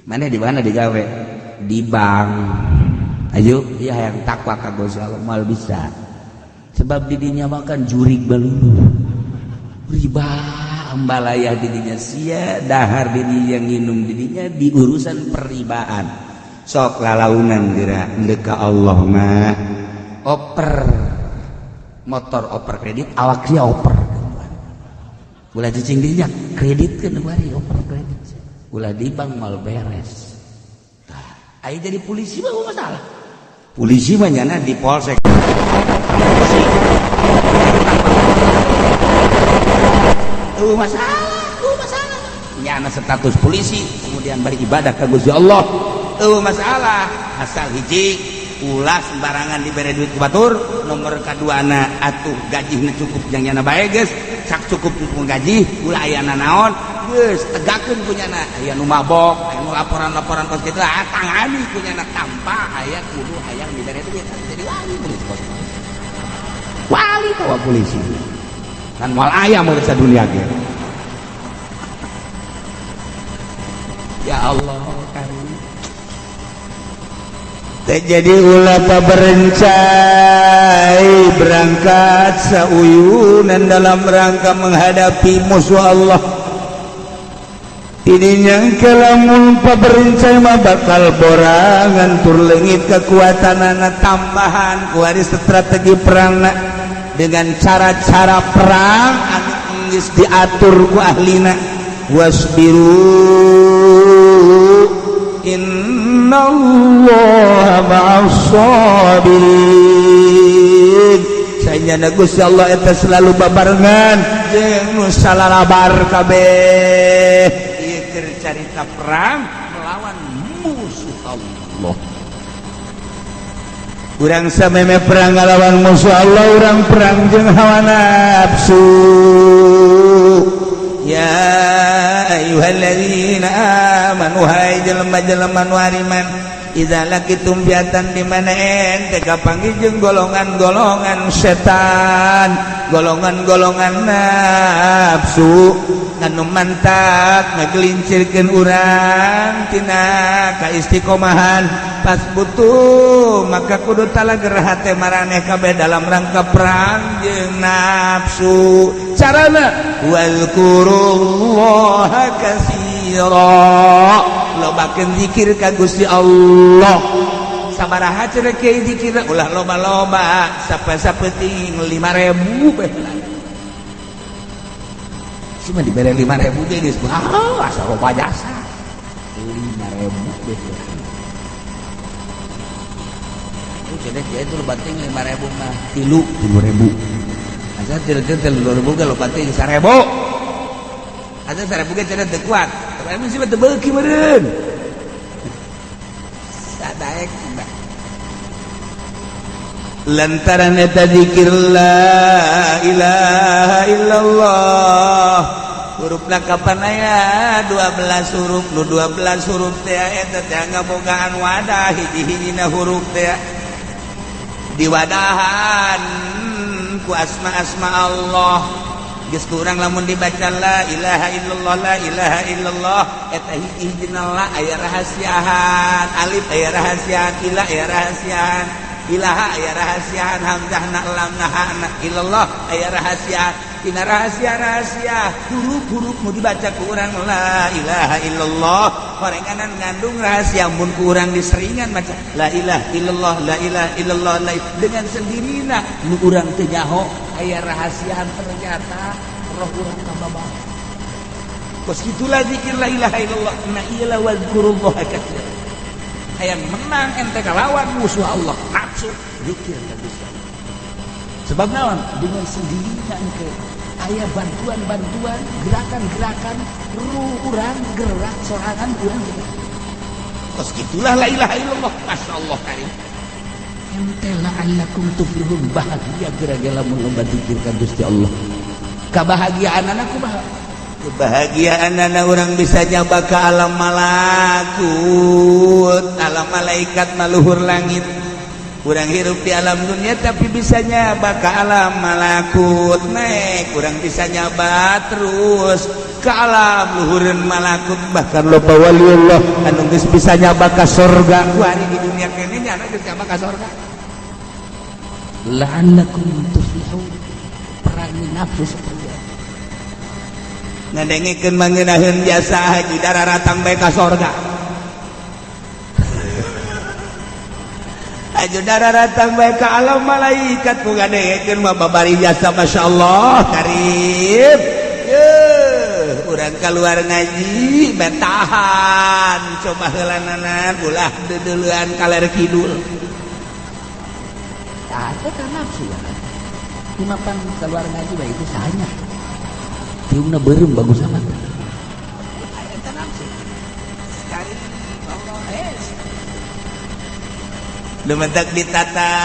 Mana di mana digawe? Di bank. Ayo iya hayang takwa ka Gusti Allah moal bisa, sebab didinya makan jurig balulu riba ambalaya didinya, sia dahar didinya, nginum didinya, di urusan perribaan. Sok lalaunan geura ndek ka Allah mah, oper motor, oper kredit, awak sia oper. Ulah cicing dinya, kredit kan bari oper kredit, ulah di bank mal beres. Tah, aya jadi polisi mah masalah. Polisi mah nyana di polsek. Masalah, masalah nyana status polisi kemudian beribadah ke Gusti Allah masalah, asal hiji, ulah sembarangan diberi duit ku batur. Nomor kaduana, atuh gaji cukup yang nyana bae geus sak cukup cukup gaji, ulah aya naon geus tegakeun ku nyana. Aya nu mabok, aya nu laporan-laporan kos kitu, ah, tangani ku nyana tanpa aya kudu hayang dibere duit. Jadi wali polisi kos, wali tawa polisi kan moal aya mun dunia ge. Ya Allah karim. Jadi ulah berencai berangkat sauyunan dalam rangka menghadapi musuh Allah. Ini yang kelamun paberincai mah bakal borangan tur leungit kekuatan anak tambahan kuari strategi perang dengan cara-cara perang anu geus diatur ku ahlina. Wasbiru innallaha ma'as sabirin. Sanyana Gusti Allah eta selalu babarengan jeung nu salalabar kabeh. Ieu keur carita perang melawan musuh Allah. Urang sameme perang ngalawan musuh Allah, urang perang jeung hawa nafsu. Ya ayyuhalladzina amanu, hai jelema-jelema nu ariman, idza laqitum fi'atan, di mana ente kapanggih jeung golongan-golongan setan, golongan-golongan nafsu anu mantap ngagelincirkeun urang tina kaistiqomahan, pas butuh maka kudu talager hate maraneh kabeh dalam rangka perang jeung nafsu. Carana wazkurullaha katsira, lobakeun zikir ka Gusti Allah. Sabaraha cenah kiai zikir? Ulah loba-loba, sapeting 5000 bae. Cuma dibere 5000 ge geus, ah, asa loba jasa 5000 deh. Itu cenah kiai itu loba ting 5000 mah tilu 3000, asa tilu 3000 ge loba ting 1000, asa 1000 ge cenah teu kuat, tapi sih teu beuki meureun sadaek. Lantaran eta zikir la ilaha illallah, hurufna kapan aya 12 huruf. Nu 12 huruf teh eta teh ngabogaan wadah, hiji-hijina huruf teh diwadahan ku asma-asma Allah. Geus ku urang lamun dibaca la ilaha illallah, la ilaha illallah, eta hiji-hijina la aya rahasiaan, alif aya rahasiaan, ila aya rahasiaan, ilaha aya rahasiaan, hamzah na, lam na, ha na, illallah aya rahasia. Tina rahasia-rahasia huruf-huruf nu dibaca ku urang la ilaha illallah horenganan ngandung rahasia. Mun ku urang diseringan maca la ilaha illallah, la ilaha illallah, la dengan sendirina nu urang teu nyaho aya rahasiaan, ternyata roh urang kabawa. Kos itulah zikir la ilaha illallah. Na iyalah wazkurullah katsira. Hayang menang ente kalawan musuh Allah nafsu, zikir ka Gusti Allah. Sebab naon? Dengan sendirinya engke aya bantuan-bantuan, gerakan-gerakan ruh urang gerak sorangan urang gerak. Kos gitulah la ilaha illallah. Masya Allah karim. Ente la'allakum tuflihun, bahagia gara-gara lamun loba zikir ka Gusti Allah. Kabahagiaan anak kumaha? Kebahagiaan anak orang bisa nyaba ke alam malakut, alam malaikat, maluhur langit. Kurang hirup di alam dunia tapi bisa nyaba ke alam malakut, naik kurang bisa nyaba terus ke alam luhureun malakut, bahkan loba waliullah anu geus bisa nyaba ka surga. Ku hari di dunia kene nyana geus nyaba ka surga. La'allakum tuflihun. Perangi nafsu seperti itu. Ngadengekeun mangenaheun jasa haji dararatang bae ka sorga. Aju dararatang bae ka alam malaikat ku ngadengekeun mah babari jasa masyaallah karib. Yeuh, urang keluar ngaji betahan coba heulananan ulah deudeulean kaler kidul. Tah eta nafsu ya. Dimapan keluar ngaji bae itu sahanya. Tiungna beureum bagus amat. Eta nafsu. Sekali Allah es. Lumentak ditata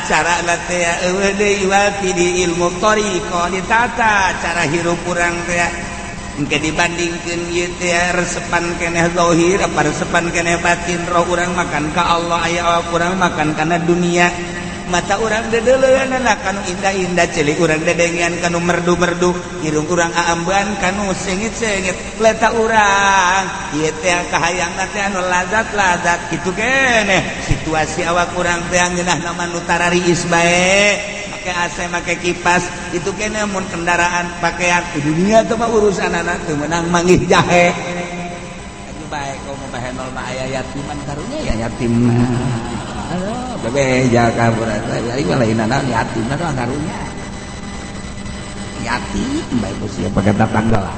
cara teh eueuh deui wafi di ilmu thariqah ditata cara hirup urang teh engke dibandingkeun ieu teh resepan keneh zahir apa resepan keneh batin. Roh urang makan ka Allah aya awak urang makan kana dunia. Mata urang dedeuleunana kanu indah-indah, celik urang dedengean kanu merdu-merdu, irung urang aambean kanu sengit-sengit, leta urang ieu teh kahayangna teh anu lazat-lazat kitu keneh. Situasi awak urang teh ngeunah mah nu tarariis bae, make AC make kipas itu keneh, mun kendaraan pakaian di dunia teh mah urusanana teu meunang manggih jahe. Atuh bae komo bahenol mah aya yatiman karunya ya yatim. Aduh, bebeja kabur ari mah lain naon yatim mah karunya. Yatim bae ku sia pakai tetangga lah.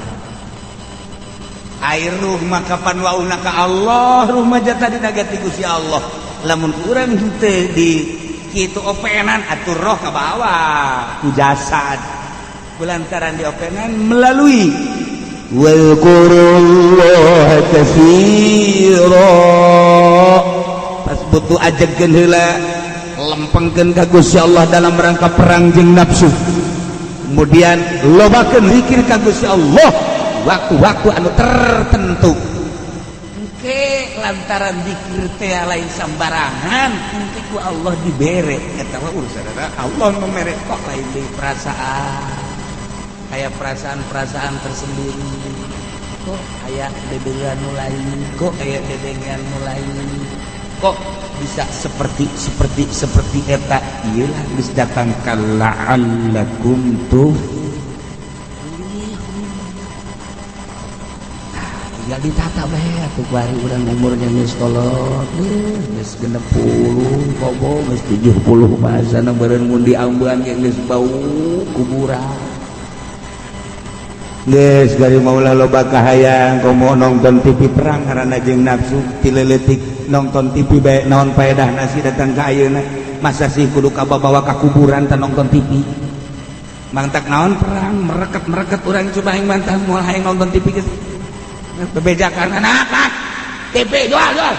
Air ruh mah kapan wauna ka Allah, ruh mah jatah dina gati Gusti Allah. Lamun urang henteu di kitu openan atuh roh ka bawah ku jasad. Kulantaran diopenan melalui wazkurullaha katsira. Pas butuh ajegeun heula lempengkeun ka Gusti Allah dalam rangka perang jeung nafsu. Kemudian lobakeun zikir ka Gusti Allah waktu-waktu anu tertentu. Engke lantaran zikir teh lain sambarangan, engke ku Allah dibere. Eta mah urusan Allah nu mere kok lain deui perasaan. Kayak perasaan-perasaan tersendiri. Kok aya dedegan nu lain, kok aya dedengean nu lain. Kok bisa seperti seperti seperti eta ieu lah geus datang ka la'allakum tuflihun. Nah, tinggal ditata bae atuh kuari urang umurnya geus kolot, geus 60 kobo geus 70 bahasana beureun mun diambean ge geus bau kuburan. Geus gari maulah loba kahayang komo nonton TV perang karena jeung nafsu ti leutik nonton TV bae naon paedah nasi datang ka ayeuna masa sih kudu kabawa ka kuburan tan nonton TV mangtak naon perang mereket-mereket urang coba hayang bantah moal hayang nonton TV geus bebejakan anak TV jual jual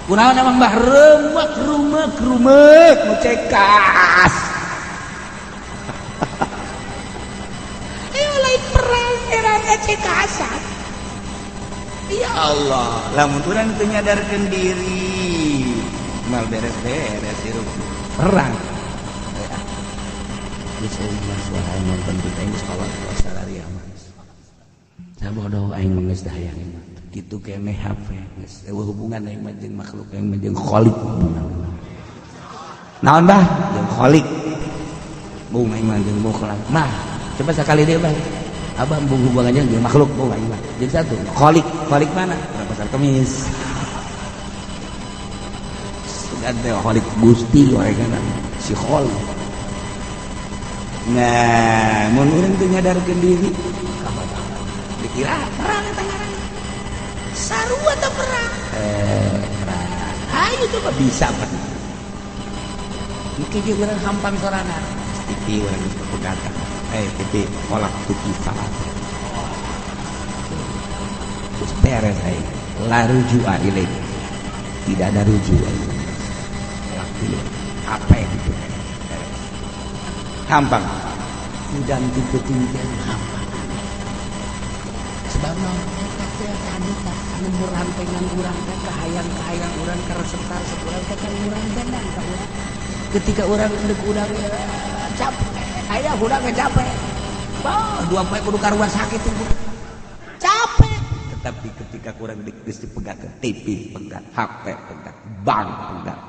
kunaon emang bah remek remek remek nu cekas. Ayo lain perang era cekasan. Ya Allah, lamun urang teu nyadarkeun diri mal beres-beres hirup perang. Geus eueuh suara aing nonton TV geus kolot salari mah. Sabodo aing mah geus dahayang mah. Kitu keneh HP geus eueuh hubungan aing mah jeung makhluk aing mah jeung Khalik hubungan. Naon bah? Jeung Khalik. Bung aing mah jeung makhluk. Mah, coba sekali deui bah. Abah embung hubungannya jeung makhluk bung aing mah. Jeung satu, Khalik. Khalik mana? Urang pasar Kemis. Sugan teh Khalik Gusti wae kana. Si Khalik. Nah, mun urang teu nyadarkeun diri dikira perang eta ngaranna. Sarua teh perang. Perang. Ayo coba bisa apa? Engke jeung urang hampang sorangan. TV urang geus pegatan. TV kolak tuki salat. Terus beres aing. La rujua ilaih. Tidak ada rujuk. Kolak dulu. Apa yang itu? Beres. Hampang. Udan tipe tinggi hampang. Sebab naon eta teh Eta anu murantengan urang teh, kahayang-kahayang urang, karesep-karesep urang teh kan murantengan ka urang. Ketika urang endek, urang capek, aya urang capek. Bah, 2 poe kudu ka rumah sakit itu. Capek. Tetapi ketika kurang geus dipegang, TV pegang, HP pegang, bank pegang,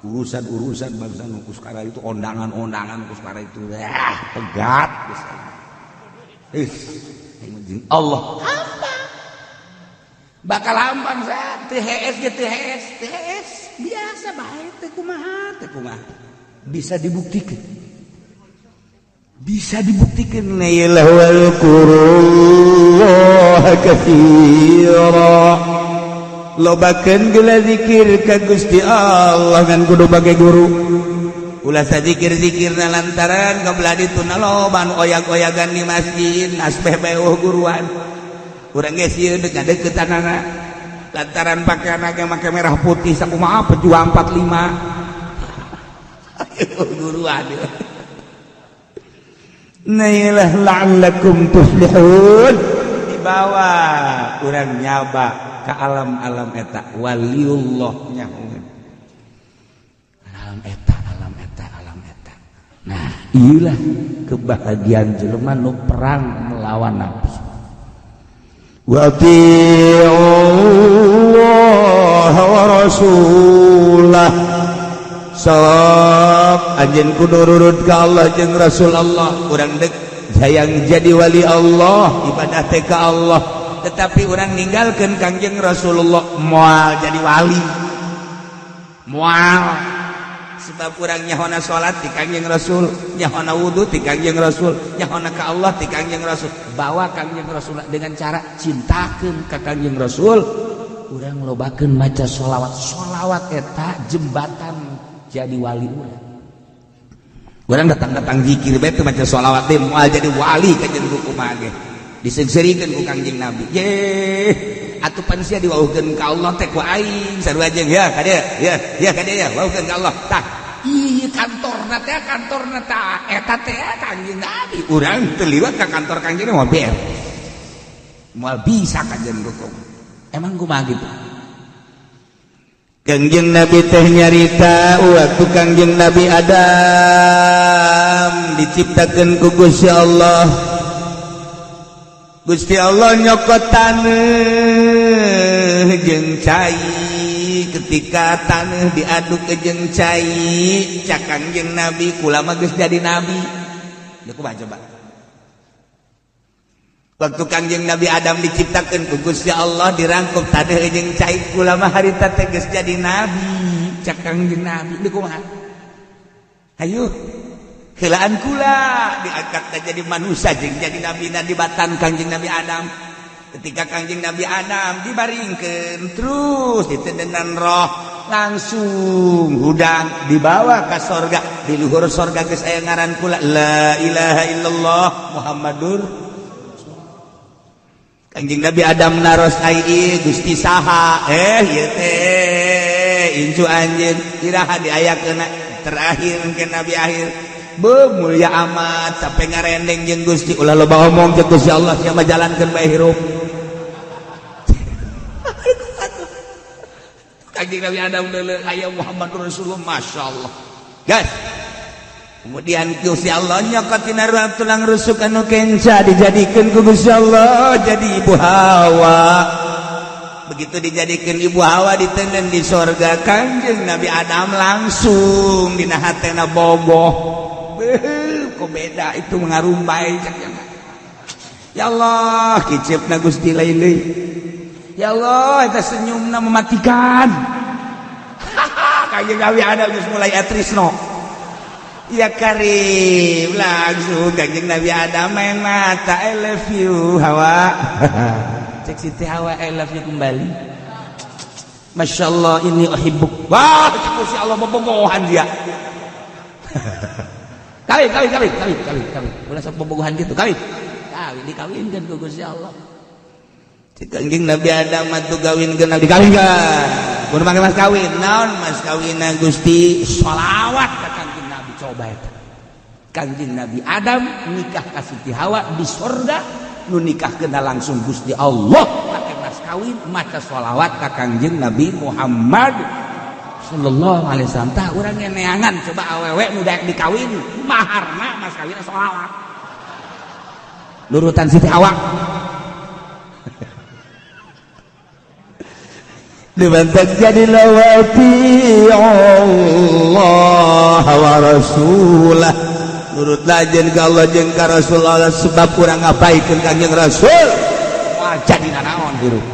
urusan-urusan bangsa nu sekarang itu, undangan-undangan nu sekarang itu, ah, pegat geus. Ih, Allah hampang, bakal hampang. Saya teu hees ge, teu hees, teu hees, biasa bae teh. Kumaha teh, kumaha bisa dibuktikan, bisa dibuktikan. Wadhkurullaha katsira, lobakeun geula zikir ka Gusti Allah, ngan kudu bage guru. Ulah zikir-zikir lantaran kebelah ditu loba nu oyag-oyagan di masjid, nasbeh beuh guruan. Urang ge sieun dekat-deketanana lantaran pakaian ge make merah putih, sakumaha pejuang 45 guruan. Nailah la'allakum tuflihun. Dibawa urang nyaba ke alam-alam eta waliullah nyahoeun. Alam eta, alam eta, alam eta. Nah, iyalah kebahagiaan jelema nu perang melawan nafsu. Wa Allah wa rasulah. Sok anjeun kudu nurut ka Allah jeung Rasul Allah. Urang dek hayang jadi wali Allah, ibadah teh ka Allah, tetapi urang ninggalkeun Kangjeng Rasulullah, moal jadi wali, moal. Sebab urang nyahona salat di Kangjeng Rasul, nyahona wudu di Kangjeng Rasul, nyahona ka Allah di Kangjeng Rasul. Bawa Kangjeng Rasul dengan cara cintakeun ka Kangjeng Rasul. Urang lobakeun maca sholawat. Sholawat eta jembatan jadi wali urang. Urang datang-datang zikir bae teu maca sholawat teh moal jadi wali. Kanjeng kumaha ge diseungseurikeun ku Kangjeng Nabi. Ye, atuh pan sia diwauhkeun ka Allah teh ku aing sarua jeung ya ka dieu, ya ya ka dieu, ya wauhkeun ka Allah. Tah, ieu kantorna teh, kantorna tah eta teh Kangjeng Nabi. Urang teu liwat ka kantor Kangjeng moal beres, moal bisa kanjeng dukung. Emang kumaha gitu? Kangjeng Nabi teh nyarita waktu Kangjeng Nabi Adam diciptakan ku Gusti Allah. Gusti Allah nyokot taneuh jeung cai. Ketika taneuh diaduk ke jeung cai, cak Kangjeng Nabi, "Kula mah geus jadi nabi." Ya kumaha coba? Waktu Kangjeng Nabi Adam diciptakan ku Gusti Allah, dirangkup taneuh jeung cai, "Kula mah harita teh geus jadi nabi," cak Kangjeng Nabi. Deui kumaha? Hayu heulaan kula diangkat jadi manusia jeung jadi nabi na di batan Kangjeng Nabi Adam. Ketika Kangjeng Nabi Adam dibaringkeun, terus ditendenan roh, langsung hudang dibawa ke sorga. Di luhur sorga geus aya ngaran kula, la ilaha illallah Muhammadur. Kangjeng Nabi Adam naros, "Ai Gusti saha?" "Eh, ieu teh incu anjeun." Iraha diayakeun terakhir ke Nabi akhir? Be, mulia amat sampai ngarendeng jeung Gusti. "Ulah loba omong," jeung Gusti Allah, "sia mah jalankeun bae hirup." Kanjeng Nabi Adam deuleu aya Muhammad Rasulullah, Masya Allah, guys. Kemudian Gusti Allah nyokot tina tulang rusuk anu kenca, dijadikan ku Gusti Allah jadi Ibu Hawa. Begitu dijadikan Ibu Hawa, ditenden di sorga, Kanjeng Nabi Adam langsung dina hatena boboh. Beuh, kok beda itu, mengarumbai cak. Ya Allah, kicipna Gusti lain deui. Ya Allah, eta senyumna mematikan. Kanjeng Nabi Adam geus mulai atrisno. Ya Karim, langsung Kanjeng Nabi Adam main mata, "I love you, Hawa." Cek Siti Hawa, "I love you kembali." "Masya Allah, ini uhibbuk." Wah, cek Gusti Allah, bobogohan dia. Kawin, kawin, kawin, kawin, kawin, kawin. Ulah sok bobogohan gitu, kawin. Kawin, dikawinkan ku Gusti Allah. Cek Kanjeng Nabi Adam atuh gawinkeun, dikawinkan. Kudu make mas kawin. Naon mas kawinna, Gusti? Sholawat ka Kanjeng Nabi, coba eta. Kanjeng Nabi Adam nikah ka Siti Hawa di sorga, nu nikah kena langsung Gusti Allah pakai mas kawin. kawin maca sholawat ka Kangjeng Nabi Muhammad sallallahu alaihi wasallam. Tah urang neangan coba awewe nu daek dikawin maharna mas kawinna sholawat nurutan Siti Hawa. Dibantak jadi lawati Allah wa rasulah, nurutlah jeung ka Allah jeung ka Rasulullah sebab kurang ngabaikeun Kangjeng Rasul. Wah jadi nanaon hirup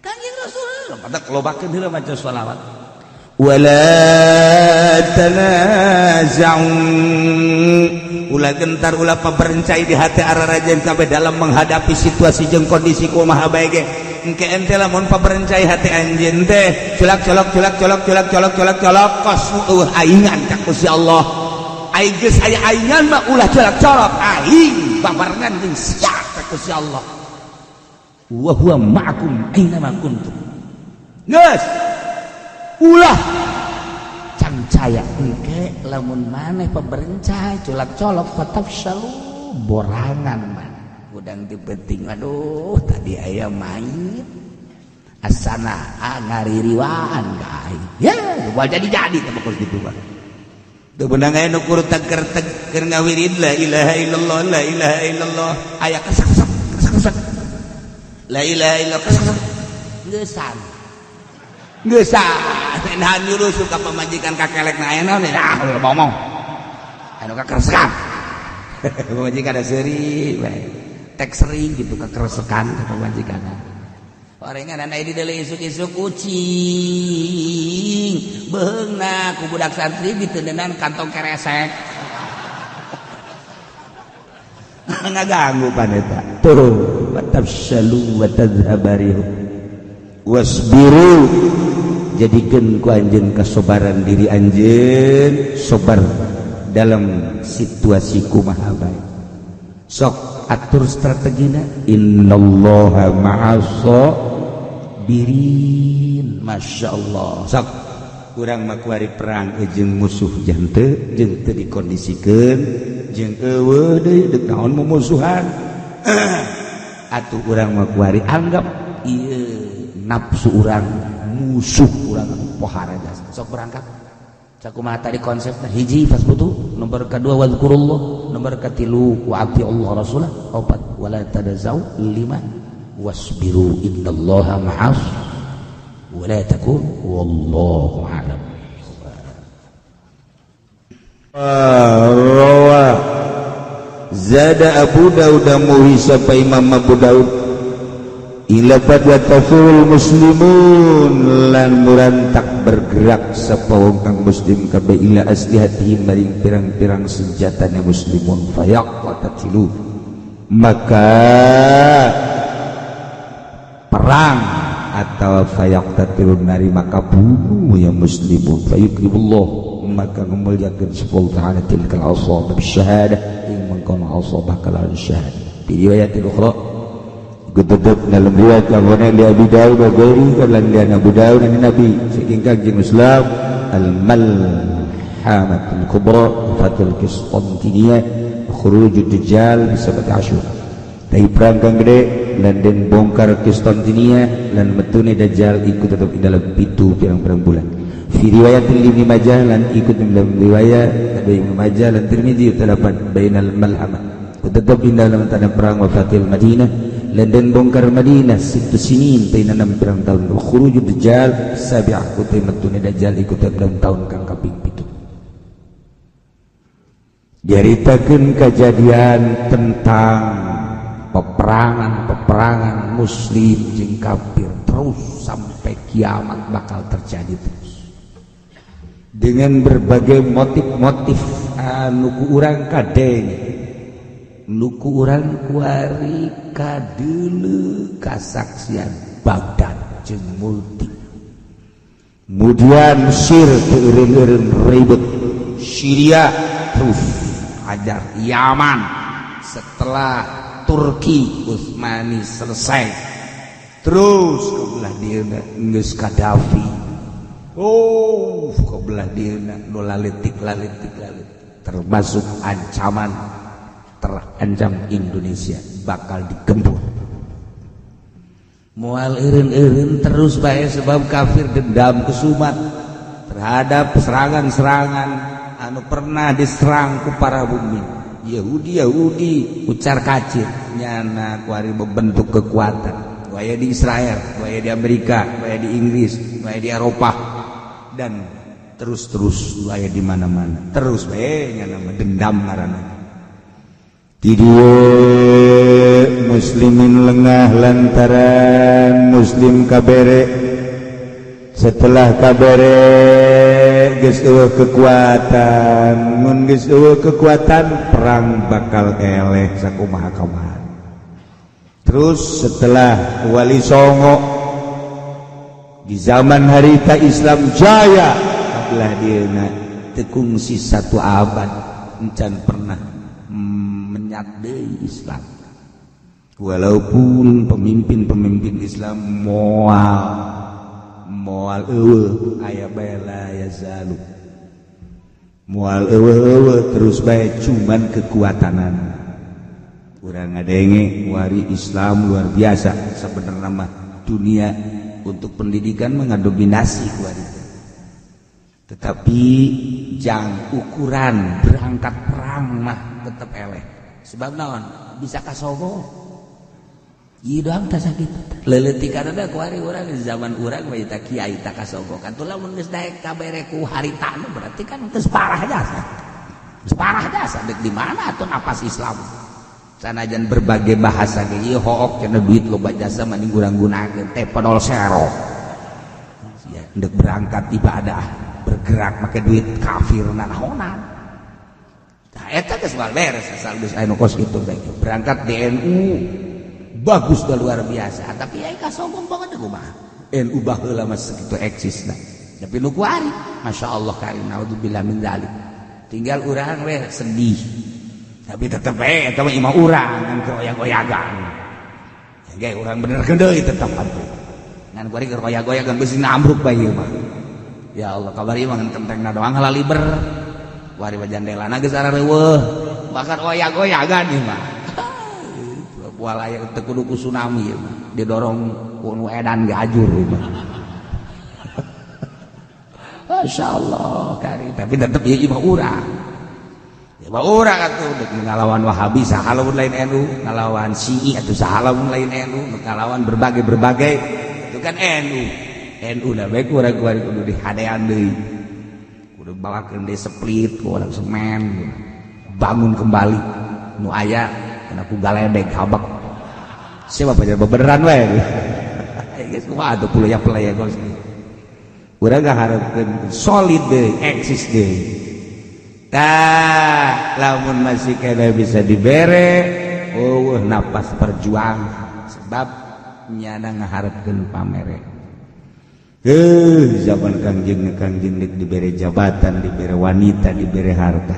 Kangjeng Rasul pada lobakeun heula maca sholawat. Wala tanaza'u, ulah gentar ulah paberencai di hati ararajen kabeh dalam menghadapi situasi jeung kondisi kumaha bae ge. Engke ente lamun paberencai hati anjeun teh culak colok culak colok culak colok culak colok kos eueuh aingan ka Gusti Allah. Aing geus aya aingan mah ulah culak colok aing babarengan jeung sia ka Gusti Allah. Wa huwa ma'akum aina ma kuntum. Geus ulah cangcaya engke lamun maneh paberencai culak colok fatafshalu borangan mah udang di penting. Aduh tadi aya mayit asana ngaririwaan ka aing ya moal jadi-jadi teh pokos kitu mah. Teu beunang aya nu kur teger keur ngawirid la ilaha illallah la ilaha illallah aya kesak-kesak kesak-kesak la ilaha illallah kesak-kesak geusan geusan nah nyuruh suka pamajikan kakelek na aya naon ah ulah ngomong anu kakeresekan pamajikan ada seuri bae tek sering gitu kekeresekan ke pamajikan. Orengan anak di dalam isuk-isuk kucing beheungna ku budak santri ditendenan kantong keresek ngaganggu paneta tuh watafshalu wa tadhhabarihu wasbiru, jadikeun ku anjeun kasobaran diri anjeun sobar dalam situasi kumaha bae. Sok atur strategina innallaha ma'as sabirin. Masya Allah. Sok kurang makuari perang jeung musuh jante jeung teu dikondisikeun jeung eueuh deui deuk naon mumusuhan. Atuh urang makuari anggap ieu nafsu urang musuh urang pohara jasa. Sok berangkat sakumaha tadi konsepna hiji fasbutu, nomor kedua wadhkurullah, nomor katilu wa ati Allah rasulah, opat wala tadazau, lima wasbiru innallaha ma'as wala takun wallahu a'lam. Rawa zada Abu Daud muhi sapa Imam Abu Daud ila yataful muslimun lan murantak bergerak sapa wong kang muslim kabeh ila aslihatihim maring pirang-pirang senjatane muslimun fayaqtatilu, maka perang atau fayaqtatilu nari maka bunuh ya muslimun fayukrimullah maka memuliakan sepuluh ta'ala tilkal asabah syahadah ing mengkono asabah kalawan syahadah. Di riwayatil ukhra tetap dalam riwayat kawana li Abi Daud wa ghairi lan li Abu Daud dan Nabi saking Kangjeng Islam al-malhamatul kubra fatul Qistintiniyah khurujud dajjal bi sabati asyur. Tapi perang kang gede lan den bongkar Qistintiniyah lan metune dajjal ikut tetap di dalam pitu pirang-pirang bulan. Fi riwayat Ibnu Majah lan ikut dalam riwayat ada Ibnu Majah lan Tirmizi terdapat bainal malhamah tetap di dalam tanah perang wafatil Madinah London bongkar Madinah situ sinin tina enam pirang tahun khurujud dajjal sabi'ah kutai metune dajjal ikut dalam tahun kang kaping 7. Diaritakeun kejadian tentang peperangan-peperangan muslim jeung kafir terus sampai kiamat bakal terjadi terus dengan berbagai motif-motif anu ku urang kadenge nuku urang kuari kadeuleu kasaksian Baghdad jeung multi. Kemudian Mesir teu eureun-eureun ribet, Syria terus ajar Yaman setelah Turki Utsmani selesai terus ke belah dieuna geus Gaddafi. Oh, ke belah dieuna nu laletik-laletik laletik termasuk ancaman terancam Indonesia bakal digempur. Moal eureun-eureun terus bae, sebab kafir dendam kesumat terhadap serangan-serangan anu pernah diserang ku para mukmin. Yahudi Yahudi ucar kacir nyana kuari membentuk kekuatan, aya di Israel, aya di Amerika, aya di Inggris, aya di Eropa, dan terus-terus aya di mana-mana. Terus bae nyana mah dendam ngaranna. Di dieu muslimin lengah lantaran muslim kabere. Setelah kabere, geus euweuh kekuatan. Mun geus euweuh kekuatan, perang bakal eleh sakumaha kumaha. Terus setelah Wali Songo, di zaman harita Islam jaya, belah dieuna teu kungsi satu abad encan pernah menyat deui Islam, walaupun pemimpin-pemimpin Islam moal moal euweuh, aya bae, la yazalu, moal euweuh-euweuh, terus bae, cuman kekuatanan urang ngadenge wari Islam luar biasa. Sebenarnya mah dunia untuk pendidikan mengadominasi kuari, tetapi jang ukuran berangkat perang mah tetep eleh. Sebab naon? Bisa kasogo. Ieu doang tah sakitu leuleutik ada kuari urang zaman urang mah eta kiai tak kasogo kan tuh. Lamun geus daek kabere ku harita, berarti kan geus parah jasa, geus parah jasa. Dek di mana atuh napas Islam? Sanajan berbagai bahasa ge ieu hook cenah, duit loba jasa mending urang gunakeun teh podol sero ya, ndek berangkat ibadah, bergerak make duit kafir nanaonan. Tah, eta geus moal beres asal geus aya nu kos kitu bae. Berangkat di NU bagus dah, luar biasa, tapi ai kasogong banget kumaha? NU baheula mah segitu eksis dah, tapi nu kuari Masya Allah karim, naudzubillah min dzalik. Tinggal urang we sedih, tapi tetep eh eta mah imah urang kan keroyag-oyagan ya ge urang bener deui tetep atuh. Ngan kuari keroyag-oyagan beusi ambruk bae ieu mah. Ya Allah, kabari mah ngan kentengna doang halaliber, kuari mah jandelana geus arareuweuh, bahkan oyag-oyagan ieu mah. Bual aya teu kudu ku tsunami ieu mah, didorong ku nu edan ge ajur ieu mah. Masya Allah kari, tapi tetep ieu mah urang. Mah urang atuh dek ngalawan Wahabi saha lamun lain NU, ngalawan Syi'i atuh saha lamun lain NU, ngalawan berbagai-berbagai itu kan NU. NU dah bae urang kuari kudu dihadean deui, kudu bawakeun deui split ku urang semen, bangun kembali nu aya kena ku galedeg habak siapa baca bebeneran we geus kumaha atuh ya pelaya kos. Urang ngaharepkeun solid deui, eksis deui. Tah, lamun masih kena bisa dibere, oh napas perjuangan, sebab nyana ngaharepkeun pamere. Zaman Kangjeng, Kangjeng dibere jabatan, dibere wanita, dibere harta.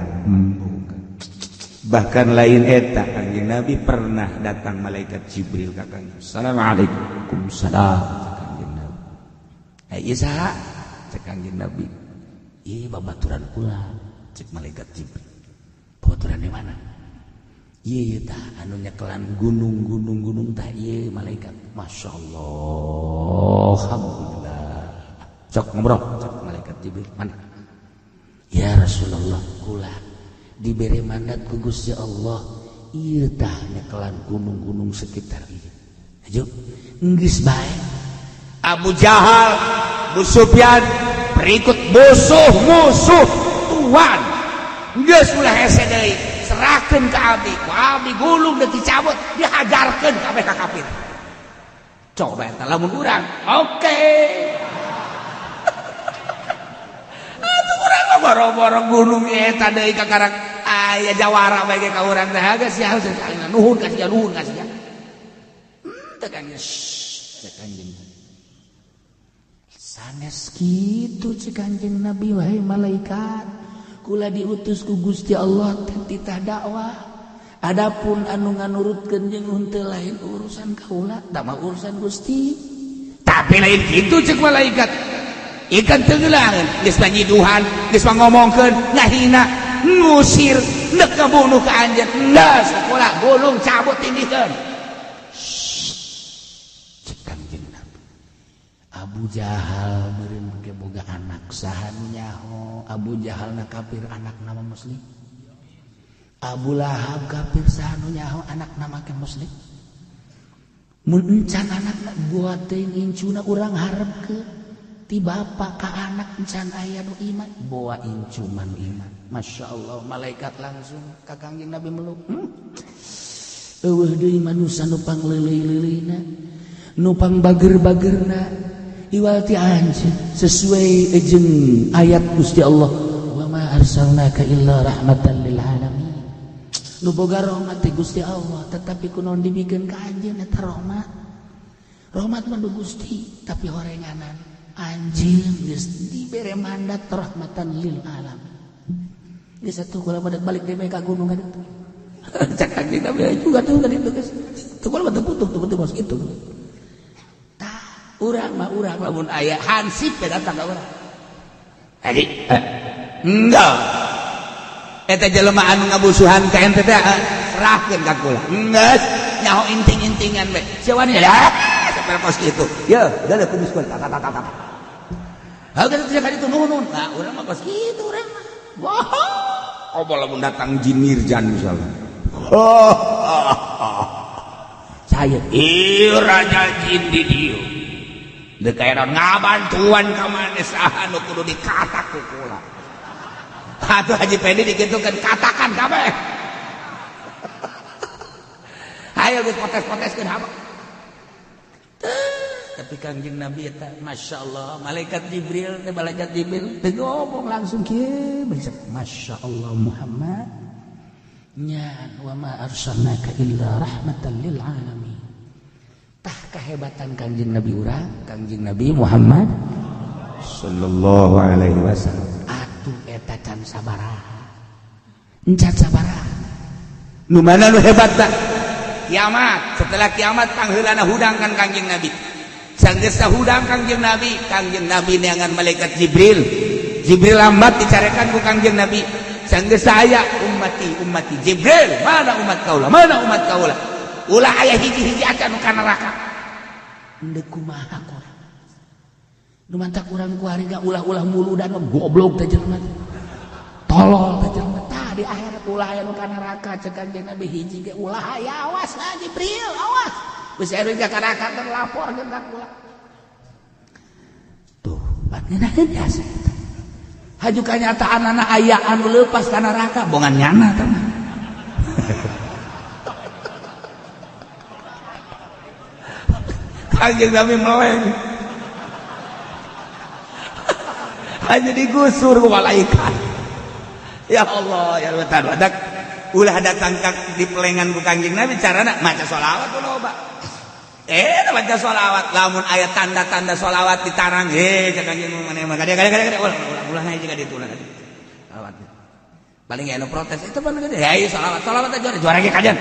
Bahkan lain eta, Kangjeng Nabi pernah datang malaikat Jibril ka Kangjeng. Assalamualaikum. Salam. Kangjeng Nabi. Eh, ieu saha? Cek Kangjeng Nabi. Ieu babaturan kula. Cek malaikat Jibril. Babaturan di mana? Ieu tah anu nyekelan gunung-gunung gunung tah ieu malaikat. Masya Allah. Alhamdulillah. Cok ngobrol, cek malaikat Jibril. Mana? Ya Rasulullah, kula diberi mandat ku Gusti Allah, ieu tah nyekelan gunung-gunung sekitar ieu. Ayo, geus bae. Abu Jahal, Abu Sufyan, berikut musuh-musuh tuan. Geus ulah hese deui, serahkeun ka abdi. Ku abdi gulung deuk dicabut, dihajarkeun kabeh ka kafir. Coba eta lamun urang, oke. Atuh urang mah boro-boro gunung eta deui ka karang aya jawara bae ka urang teh geus sia nuhun ka sia, nuhun ka sia. Teu Kangjeng, cek Kangjeng. Sanes kitu cek Kanjeng Nabi, wahai malaikat, kula diutus ku Gusti Allah teh titah dakwah. Adapun anu nganurutkeun jeung henteu lain urusan kaula, da mah urusan Gusti. Tapi lain kitu cek malaikat. Ikan tenggelangan, geus panyiduhan, geus ngomongkeun, ngahina, ngusir, nek ngabunuh ka anjeun. Geus kula gulung cabut tindihkeun. Cek Kanjeng Abu Jahal meureun ge boga anak saha nu nyaho Abu Jahal na kafir anak nama muslim. Abu Lahab kafir saha nu nyaho anak nama ke muslim. Mun encan anakna buat teuing incuna urang harepkeun ti bapa ka anak encan aya nu iman boa incu mah nu iman. Masya Allah malaikat langsung ka Kangjeng Nabi meluk. Eueuh deui manusa nu pangleuleuy-leuleuyna nu pangbager-bagerna iwal ti anjeun sesuai jeung ayat Gusti Allah wa ma arsalnaka illa rahmatan lil alamin. Nu boga rahmat teh Gusti Allah tetapi kunaon dibikeun ka anjeun eta rahmat. Rahmat mah Gusti tapi horenganan anjeun geus dibere mandat rahmatan lil alamin. Geus atuh kula balik deui ka gunung ka ditu. Cak Kangjeng Nabi juga tuh kan itu geus. Tuh kula mah teu putuh mos kitu. Tah urang mah urang lamun aya hansip datang ka urang. Adi enggak. Eta jelema anu ngabusuhan ka ente teh serahkeun ka kula. Geus nyaho inting-intingan we. Sia wani ya sampai kos kitu. Ye, da kudus kula ta ta ta ta. Hal geus teh ka ditu nuhun. Nah, urang mah kos kitu urang mah. Wah, oh lamun datang jin Mirjan misalnya. Saya ieu raja jin di dieu. Deuk aya ngabantuan ka maneh saha nu kudu dikatak ku kula. Atuh Haji Pendi dikitukeun katakan kabeh. Hayo geus protes-proteskeun hama. Tapi Kangjeng Nabi eta Masya Allah malaikat Jibril teh malaikat Jibril teu ngomong langsung kieu Masya Allah Muhammad nya wa ma arsalnaka illa rahmatan lil alamin. Tah kehebatan Kangjeng Nabi urang Kangjeng Nabi Muhammad sallallahu alaihi wasallam. Atuh eta can sabaraha encan sabaraha nu mana nu hebat tah kiamat setelah kiamat pangheulana hudang kan Kangjeng Nabi. Sanggeus hudang Kangjeng Nabi neangan malaikat Jibril. Jibril lambat dicarekan ku Kangjeng Nabi. Sanggeus aya ummati ummati Jibril, mana umat kaula? Mana umat kaula? Ulah aya hiji-hiji acan nu ka neraka. Endek kumaha korang? Nu mantak urang ku hari ulah-ulah muludan goblok teh jelema. Tolol teh jelema. Tah di akhirat ulah aya nu ka neraka cek Kangjeng Nabi hiji ge ulah aya awas lah Jibril, awas. Geus aya ka neraka teh lapor ka kula. Tuh, ngeunaheun biasa. Haju kanyataan anak aya anu leupas ka neraka bongan nyana teh mah. Kangjeng Nabi meleng. Hanya digusur ku malaikat. Ya Allah, ya Allah tadak ulah datang ka di pelengan ku Kangjeng Nabi carana maca sholawat loba. Baca sholawat lamun aya tanda-tanda sholawat ditarang cek Kangjeng maneh mah kade kade kade ulah ulah ulah jiga ditu ulah sholawat paling aya nu protes itu mah gede hayu sholawat sholawat juara juara ge kajian.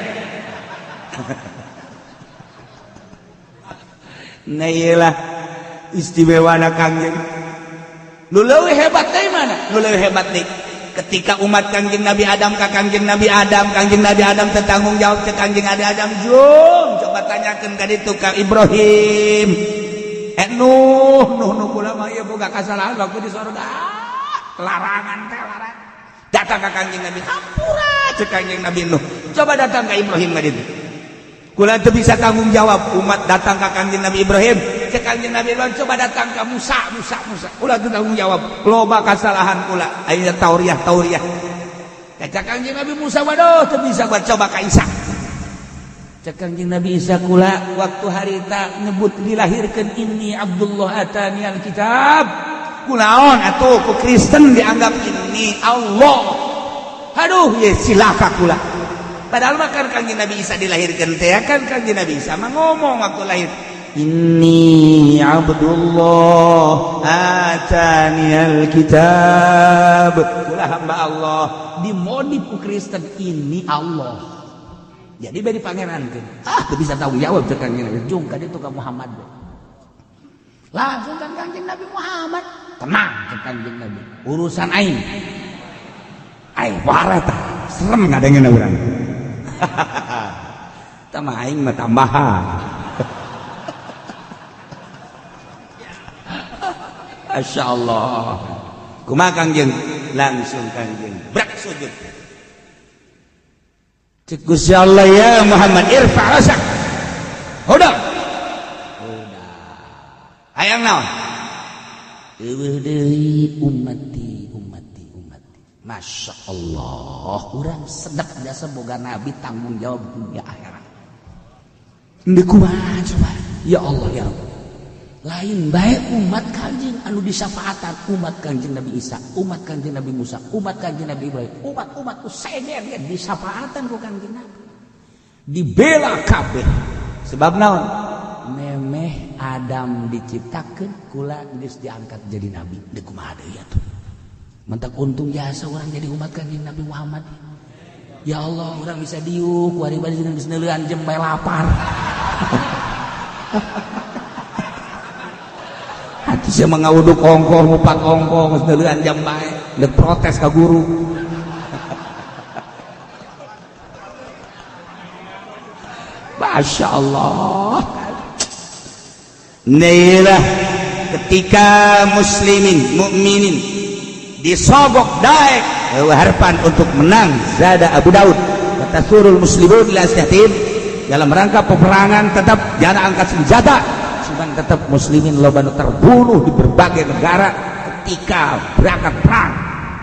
Nah iyalah istimewana Kangjeng nu leuwih hebat deui mana nu leuwih hebat deui ketika umat Kangjeng Nabi Adam ka Kangjeng Nabi Adam, Kangjeng Nabi Adam tertanggung jawab ke Kangjeng Nabi Adam jung coba tanyakeun ka ditu ka Ibrahim Nuh Nuh nu kula mah ieu boga kasalahan waktu di sorga larangan teh larang datang ka Kangjeng Nabi hampura cek Kangjeng Nabi Nuh coba datang ka Ibrahim ka ditu kula teu bisa tanggung jawab umat datang ka Kangjeng Nabi Ibrahim cek Kangjeng Nabi Ibrahim coba datang ka Musa Musa Musa kula teu tanggung jawab loba kasalahan kula ayeuna tauriah tauriah cek Kangjeng Nabi Musa waduh teu bisa buat coba ka Isa cek Kangjeng Nabi Isa kula waktu harita nyebut dilahirkeun inni Abdullah atani alkitab kunaon atuh ku Kristen dianggap ini Allah aduh ye silaka kula padahal mah kan Kangjeng Nabi Isa dilahirkeun teh kan Kangjeng Nabi Isa mah ngomong waktu lahir inni Abdullah atani alkitab kula hamba Allah dimodif ku Kristen ini Allah jadi bari pangerankeun ah teu bisa tanggung jawab cek Kangjeng Nabi jung ka ditu ka Muhammad langsung kan Kangjeng Nabi Muhammad tenang cek Kangjeng Nabi urusan aing aing parah tah serem ngadengin urang tah mah aing mah tambahan. Masya Allah, kumaha Kangjeng? Langsung Kangjeng brak sujud. Cek Gusti Allah, ya Muhammad, irfa rasak. Udah, udah, hayang naon? Eueuh deui, ummati, ummati, ummati. Masya Allah, urang sedap jasa boga nabi tanggung jawab dunia akhirat. Ini kumaha coba? Ya Allah, ya Rabb. Lain baik umat Kanjeng anu disafaatan, umat Kanjeng Nabi Isa, umat Kanjeng Nabi Musa, umat Kanjeng Nabi Ibrahim, umat-umat ku seger ya disafaatan ku Kanjeng Nabi. Dibela kabeh. Sebab naon? Memeh Adam diciptakeun kula geus diangkat jadi nabi. Deuk kumaha deui atuh? Mentak untung jasa orang jadi umat Kanjeng Nabi Muhammad. Ya Allah, orang bisa diuk wari bari geus neuleuan jempe lapar. Atuh sia mah ngawuduk ongkoh, ngupak ongkoh, geus neuleuan jam bae, deuk protes ka guru. Masya Allah. Nailah ketika muslimin mukminin disogok daek harapan untuk menang. Zada Abu Daud kata surul muslimun ila aslihatin, dalam rangka peperangan tetap jangan angkat senjata, cuman tetap muslimin loba nu terbunuh di berbagai negara ketika berangkat perang,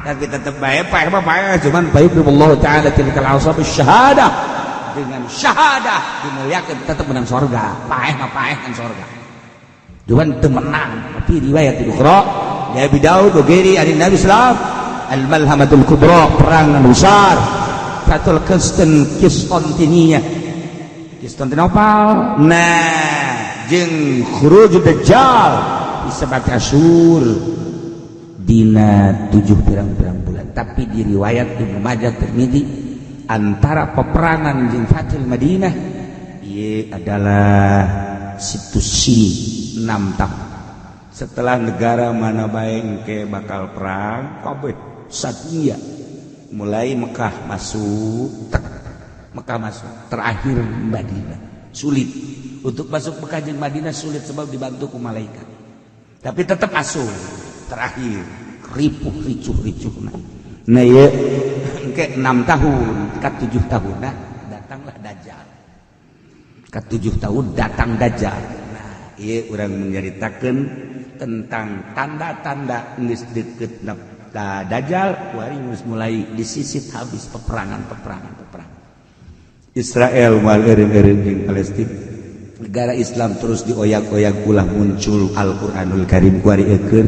tapi tetap baik baik baik, cuman baik Allah taala tilkal asab syahadah, dengan syahadah dimuliakan tetap menang surga, paeh mah paeh kan surga, cuman teu menang. Tapi riwayat ukhra ya Abi Daud wa ghairi an Nabi sallam al-malhamatul kubra, perang anu besar Fatul Konstantinia, Konstantinopel. Nah, jeung khuruj dajjal di sabati asyur dina 7 pirang-pirang bulan. Tapi di riwayat Ibnu Majah, Tirmidzi, antara peperangan jeung Fathul Madinah ieu adalah situs sini 6 tahun. Setelah negara mana bae engke bakal perang kabeh sadunya, mulai Mekah masuk, tek, Mekah masuk, terakhir Madinah. Sulit untuk masuk Mekah jeung Madinah, sulit sebab dibantu ku malaikat, tapi tetap masuk terakhir, ripuh ricuh ricuh. Nah, ieu engke 6 tahun ka 7 tahun, nah datanglah Dajjal. Ka 7 tahun datang Dajjal. Nah, ieu urang menyaritakeun tentang tanda-tanda geus deukeut Dajjal, kuari geus mulai disisit habis peperangan-peperangan peperangan. Israel moal eureun-eureun jeung Palestina. Negara Islam terus dioyak-oyak, ulah muncul Al-Qur'anul Karim kuari eukeur.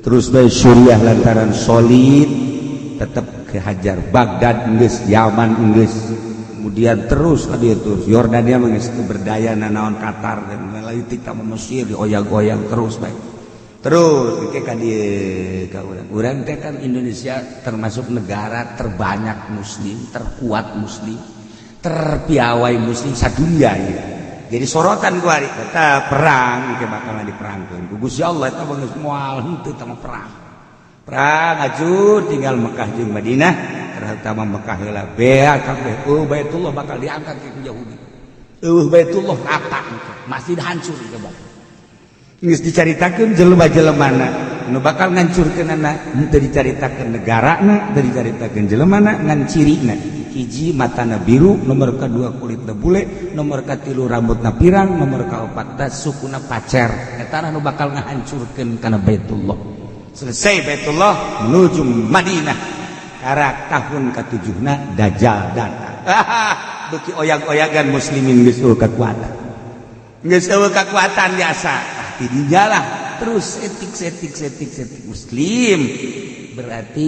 Terus bae Suriah lantaran solid tetap kehajar, Baghdad geus, Yaman geus, kemudian terus ka dieu terus Yordania mah geus teu berdaya nanaon, Qatar dan lain kita Mesir dioyak-oyak terus bae. Terus ke ka dieu ka urang. Urang teh kan Indonesia termasuk negara terbanyak muslim, terkuat muslim, terpiawai muslim sadunia ieu. Jadi sorotan kuari eta perang ke bakal diperangkeun ku Gusti Allah, eta geus moal henteu tah perang. Perang aju tinggal Mekah jeung Madinah, terutama Mekah heula bea kabeh. Oh, Baitullah bakal diangkat ke Yahudi. Eueuh Baitullah rata, masjid hancur ke bakal. Geus dicaritakeun jelema-jelemana nu bakal ngancurkeunana, henteu dicaritakeun negarana, henteu dicaritakeun jelemana, ngan cirina. Hiji matana biru, nomor kedua kulitna bule, nomor katilu rambutna pirang, nomor kaopat sukuna pacer. Eta nu bakal ngahancurkeun kana Baitullah. Selesai Baitullah menuju Madinah. Karak tahun katujuhna Dajjal datang. Beuki oyag-oyagan muslimin geus eueuh kekuatan. Geus eueuh kekuatan biasa. Ah, ti dinya lah terus etik setik setik setik muslim. Berarti